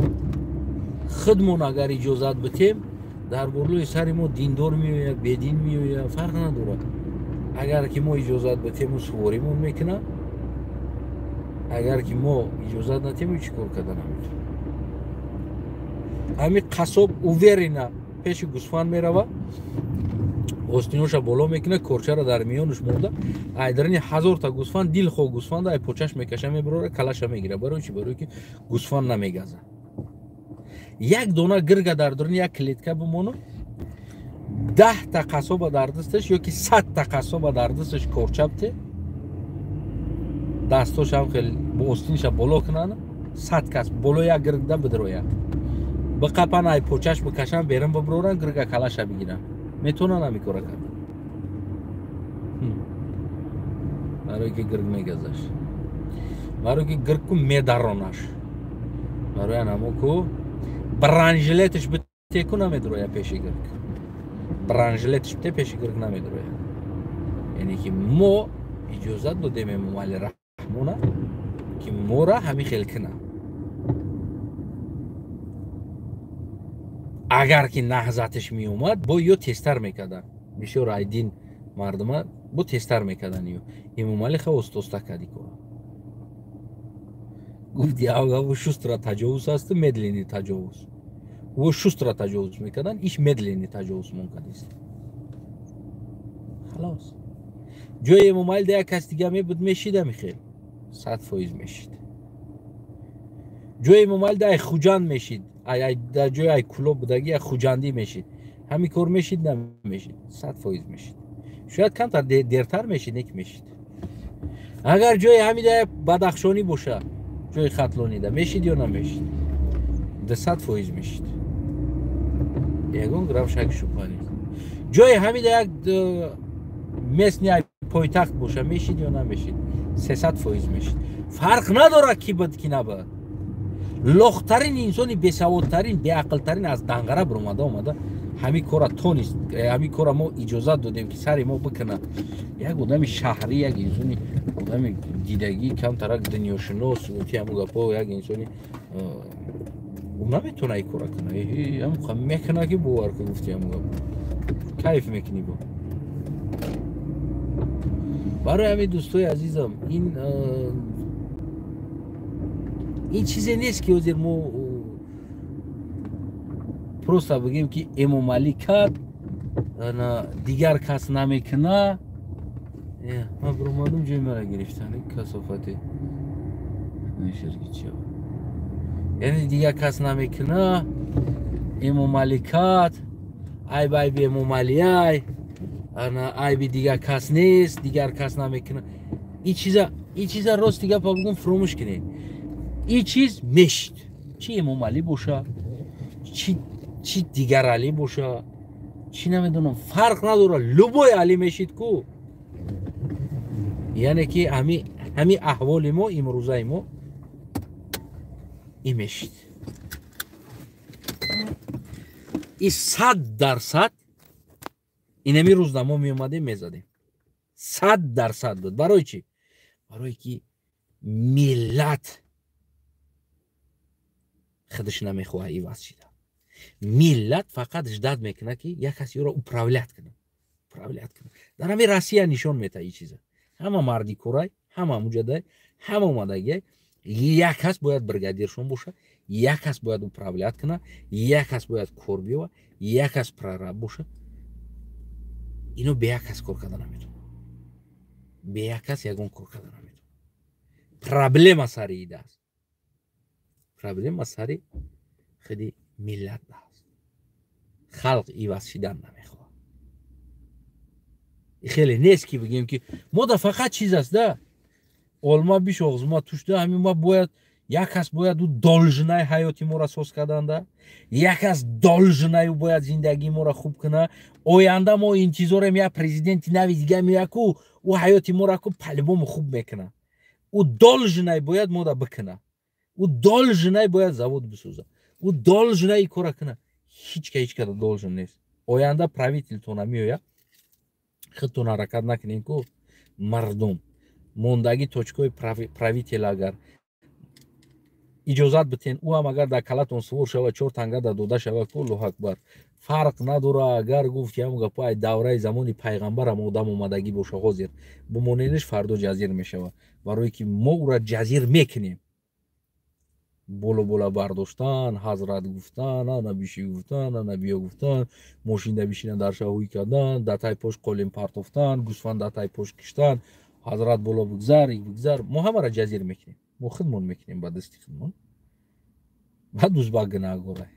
Speaker 1: худмон агар иҷозат битем, дар болои сари мо диндор меояд, бедин меояд, фарқ надорад. Агар ки мо иҷозат битему суворимон мекунад, агар ки мо иҷозат натему чӣ кор карда наметавонем. Ҳамин қассоб уверена пеши гӯсфанд мерава, остиноша боло мекунад, корчаро дар миёнаш монда, айдарини 1000 та гӯсфанд дилхоҳ гӯсфанда ай почаш мекаша, мебарора, калаша мегира. Барои чӣ? Барои ки гӯсфанд намегаза. Як дона гирга дар дуруни як клетка бимонад, 10 та қассоба дар дасташ ё ки 100 та қассоба дар дасташ корчабте, дастошам хел бо остиниша боло кунанд, 100 кас боло як гиргда бидрояд, биқапан, ай почаш бикашан, берун биброран, гирга калаша бигиранд. Метавонанд ҳамин кора карда? Барое ки гирг мегазаш, барое ки гирг ку медаронаш, барои анамо ку бранжилетш битеку намедроя пеши гирг, бранжилетш бите пеши гирг намедроя. Яъне ки мо Иҷозат додем Эмомалӣ Раҳмона, ки мора ҳамин хел кунад. Агар ки наҳзатиш меомад, бо ё тезтар мекардан. Бисёр айдин мардума бо тезтар мекардан ё. Эмомалӣ ха остоста карди кора. Гуфт ягаву шустро таҷовуз аст, медленный таҷовуз. Ӯ шустро таҷовуз мекардан, иш медленный таҷовуз мон кардист. Халос. Ҷои Эмомалӣ да як кас дига мебуд, мешид ҳамин хел. 100% мешид. Ҷои Эмомалӣ да ай Хуҷанд мешид. Ай дар ҷои ай Кулоб будаги ай Хуҷандӣ мешид. Ҳамин кор мешид, намешид? 100% мешид. Шояд камтар дертар мешид, не ки мешид. Агар ҷои ҳамин да Бадахшонӣ боша, ҷои Хатлонида мешид ё намешид? 200% мешид. Ягон грамм шак шубҳа нест. Ҷои ҳамин да як местный ай пойтахт боша, мешид ё намешид? 300% мешид. Фарқ надорад, ки буд, ки набуд. Лохтарин инсони, бесаводтарин, беақлтарин аз Данғара биромада омада ҳамин кора тонист, ҳамин кора мо иҷозат додем, ки сари мо бикунад. Як одами шаҳрӣ, як инсони одами дидагӣ, камтарак дунёшинос, ки ҳамун гапо, як инсони ӯ наметавона ин кора кунад. Мекунад, ки бовар кун, гуфти ҳамун гапо, кайф мекунӣ бо. Барои ҳамин, дӯстои азизам, ин чизе нест, ки ҳозир мо просто бигем, ки Эмомалӣ кард, дигар кас намекуна. Ман биромадам, ҷои мара гирифтан касофате, яъне дигар кас намекуна, Эмомалӣ кард, айб айби Эмомалиай, айби дигар кас нест, дигар кас намекуна. Ин чиза, рости гапа бигӯм, фуромӯш кунед. Ин чиз мешид, чи Эмомалӣ боша, чи дигар Алӣ боша, чӣ намедонам, фарқ надорад, любой Алӣ мешид ку. Яъне ки ҳами аҳволи мо, имрӯзаи мо ин мешид. И 100% инами рӯзна мо меомадем, мезадем. 100% буд. Барои чӣ? Барое ки миллат худаш намехоҳад иваз шида. Миллат фақат ждать мекунад, ки як кас ёро управлять кунад, управлять кунад. Дар ҳамин Россия нишон метаҳад ин чиза. Ҳама марди корай, ҳама муҷадай, ҳама омадагиай. Як кас бояд бригадиршон боша, як кас бояд управлять кунад, як кас бояд кор биёва, як кас прораб боша. Ино бе як кас кор карда наметавонад, бе як кас ягон кор карда наметавонад. Проблема сари ида аст, проблема сари худи миллат аст. Халқ иваз шидан намехоҳад. Хеле нест, ки бигем, ки мода фақат чиз аст да: олма биш, оғзума тушда. Ҳамин ма бояд як кас бояд ӯ должен ай ҳаёти моро соз карданда, як кас должен ай ӯ бояд зиндагии моро хуб куна. Оянда мо интизорем, як президенти нави дига меояд ку, ӯ ҳаёти моро ку по-любому хуб мекуна. Ӯ должен ай бояд мода бикуна, ӯ должен ай бояд завод бисоза, ӯ должен ай кора куна. Ҳичка ҳичкада должен нест. Оянда правитель тона меояд, худтон ҳаракат накунем ку, мардум мондагӣ точкои правитель агар иҷозат битен, ӯ ҳам агар дар калатон сувор шава, чор танга да дода шава ку, Аллоҳу акбар, фарқ надора. Агар гуфт ҳам гапо, ай давраи замони пайғамбарам одам омадагӣ боша, ҳозир бимонениш, фардо ҷазир мешава, барое ки мо ӯра ҷазир мекунем. Боло боло бардоштан, ҳазрат гуфтан, ана биши гуфтан, ана биё гуфтан, мошинда бишина дар шаҳӯй кардан, дар тай пош қолим партофтан, гӯсфанд дар тай пош киштан, ҳазрат боло бигзар, бигзар, мо ҳамаро ҷазир мекунем, мо худмон мекунем ба дасти худмон. Баъд узбак гунаҳгора.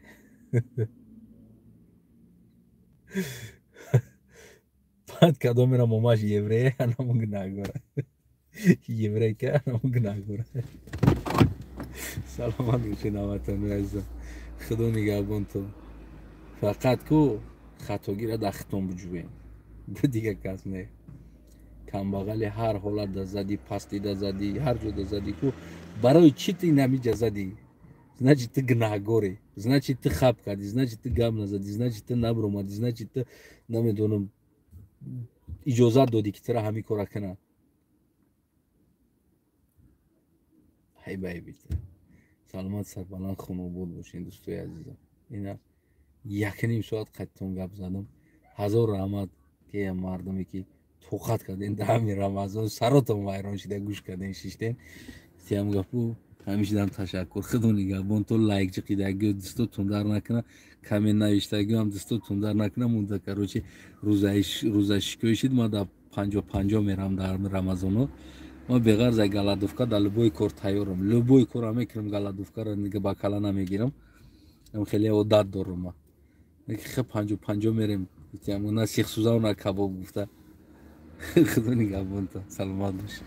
Speaker 1: Баъд кадомера момаш еврей, анамо гунаҳгора, еврейка, анамо гунаҳгора. Саломат бошед, ҳамватанои азизам, Худо нигаҳбонтон. Фақат ку хатогира дар хитон биҷӯем, дигар кас не. Камбағали ҳар ҳолат да задӣ, пастида задӣ, ҳар ҷо да задӣ ку, барои чӣ ту инамиҷа задӣ? Значит, ту гунаҳгорӣ, значит, ту хаб кардӣ, значит, ту гап назадӣ, значит, ту набиромадӣ, значит, ту намедонам, иҷозат додӣ, ки тура ҳамин кора кунад. Бай бай бита. Саломат, сарбаланд, хунобод бошед, дӯстои азизам. Ина 1,5 соат қаттон гап задам. Ҳазор раҳмат, ки мардуме ки тоқат карден, дар ҳамин Рамазон саротон вайрон шида гӯш карден, шиштен тиям гапу. Ҳамишидам ташаккур. Худо нигаҳбон. То лайк ҷиқидагиё дастотон дар накуна, коммент навиштагиам дастотон дар накуна. Мунда, короче, рӯзашикоӣ шид. Ма дар 50-50 мерам дар Рамазоно. Ма беғарз ай голодовка дар любой кор тайёрам, любой корро мекунам, голодовкаро дига ба кала намегирам. Хеле одат дорам. Ма 50-50 мерем, на сихсӯза, на кабоб гуфта. Худо нигаҳбонта, саломат бошед.